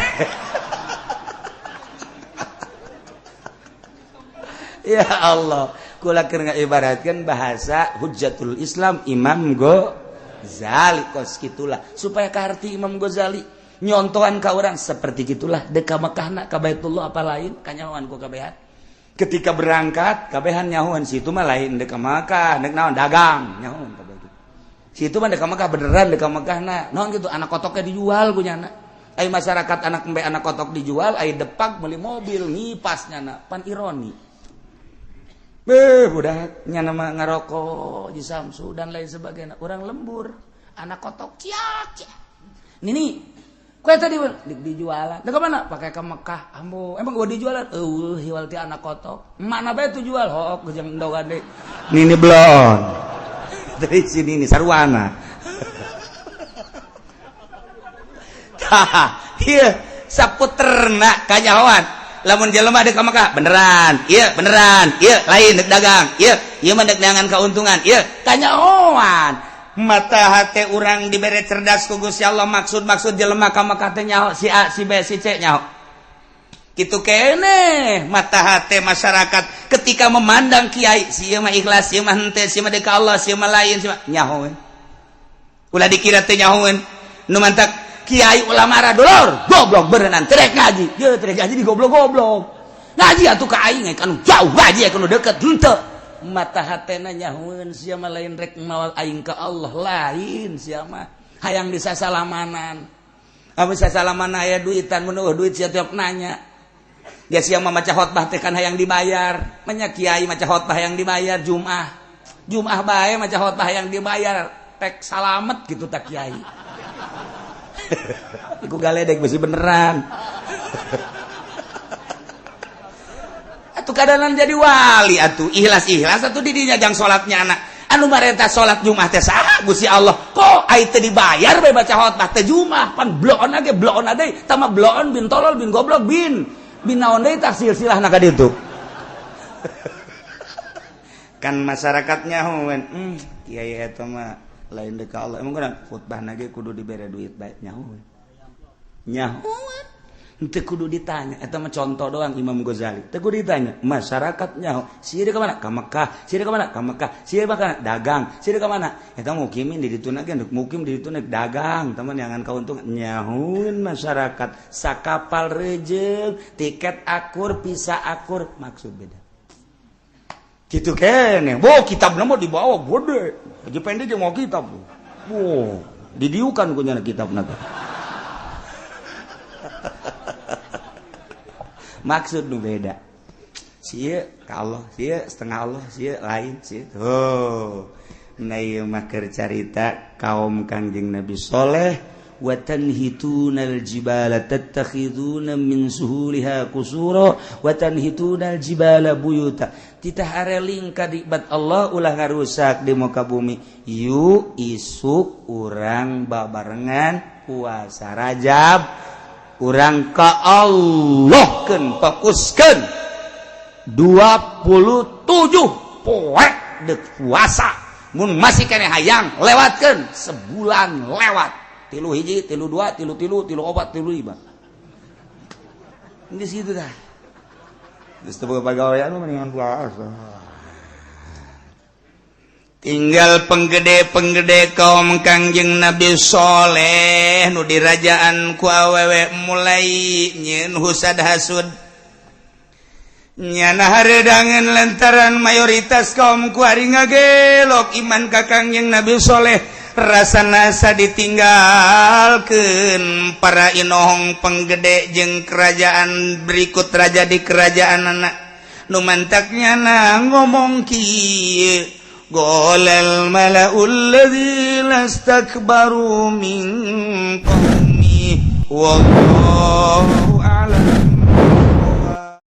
Ya Allah, kula keur ngaibaratkeun bahasa Hujjatul Islam Imam Ghazali kos kitulah supaya kaharti Imam Ghazali nyontohan ka urang seperti gitulah deuk ka Mekahna ka Baitullah apa lain kanyahoan ku kabehan. Ketika berangkat kabehan nyahoan situ mah lain deuk ka Mekah deuk naon dagang nyahoan kabeh gitu. Situ mah deuk ka Mekah beneran deuk ka Mekahna naon gitu anak kotoknya dijual ku nyana. Ai masyarakat anak embe anak kotok dijual ai depak beli mobil ngipas nyana pan ironi. Beuh budak nyana mah ngarokok di Samsu dan lain sebagainya urang lembur anak kotok ciak ciak. Nini kue tadi dijualan. Deuk mana? Pakai ke Mekah. Ambo, emang gua dijualan? Eueuh, hiwal ti anak kotok. Mana bae tuh jual? Hook jeung endogan deui. Nini blon. Dari sini nih sarwana. Tah, ieu saputerna kanyahoan. Lamun jelema deuk ka Mekah, beneran. Ieu beneran. Ieu lain deuk dagang. Ieu ieu mah deuk neangan kauntungan. Ieu kanyahoan. Mata hati urang dibere cerdas ku Gusti Allah maksud-maksud jelema ka Mekah teh nyaho si A si B si C nyaho. Kitu keneh mata hati masyarakat ketika memandang kiai si ieu mah ikhlas, si ieu mah henteu, si ieu mah deuk ka Allah, si ieu mah lain, si mah nyaho we. Ulah dikira teh nyahoeun. Nu mantak kiai ulama ra dulur, goblok beureunan teu rek ngaji. Yeuh teu rek ngaji di goblok-goblok. Ngaji atuh ka aing kan jauh ngaji anu deket henteu. Mata hatena nyahueun sia mah lain rek mawa aing ka Allah lain sia mah hayang disasalamanan. Amun sasalamanan aya duitan mun eueuh duit sia tiap nanya. Dia sia mah maca khotbah teh kan hayang dibayar. Manya kiai maca khotbah hayang dibayar Jumat. Jumat bae maca khotbah hayang dibayar tek salamet gitu tak kiai. Iku galedek besi beneran. Atuh kadanan jadi wali atuh ikhlas-ikhlas atuh di dinya jang salatnya anak anu marenta salat Jumat teh saha Gusti Allah kok ai teu dibayar bae baca khotbah teh Jumat pan bloon ge bloon deui tama bloon bin tolol bin goblok bin bin naon deui tah silsilahna ka ditu. Kan masyarakatnya hoen kiai eta mah lain deuk ka Allah emang kana khotbahna ge kudu dibere duit bae nyaho nyaho. Henteu kudu ditanya, eta mah contoh doang Imam Ghazali. Teu kudu ditanya, masyarakat nyaho, sieun ka mana? Ka Mekah, sieun ka mana? Ka Mekah, sieun ka dagang, sieun ka mana? Eta mukimin di ditu ge, mukim di ditu dagang, teman jangan kauntungan nyahueun masyarakat sakapal rejeng, tiket akur, visa akur, maksud beda. Gitu kene. Bo kitab mah dibawa gede. Haji pendek jeung mau kitab. Wow, didiukan ku nyana kitab teh. Maksud nu beda. Sia ka Allah, sia setengah Allah, sia lain, sia. Oh. Nah ieu mah keur carita kaum Kangjeng Nabi Soleh, wa tanhitunal jibala tattakhiduna min suhuliha qusura wa tanhitunal jibala buyuta. Titah areling ka nikmat Allah, ulah ngarusak di muka bumi. Yuk, isuk urang babarengan puasa Rajab, urang ka Allah keun, fokuskeun 27 poe dek puasa. Mun masih kene hayang lewatkeun sebulan, lewat tilu hiji, tilu dua, tilu tilu, tilu opat, tilu lima, geus kitu tah. Geus teu boga pagawean mah mendingan puasa. Tinggal penggede-penggede kaum Kangjeng Nabi Soleh nu dirajaan ku awewe mulai nyeun husad hasud, nyana haredangan lantaran mayoritas kaum kuari ngagelok iman ka Kangjeng Nabi Soleh. Rasa nasa ditinggalkan para inohong penggede jeung kerajaan berikut raja di kerajaan anak nu mantaknya na ngomong kieu: Qolal mala'ul ladzina istakbaru min qaumi, wallahu a'lam.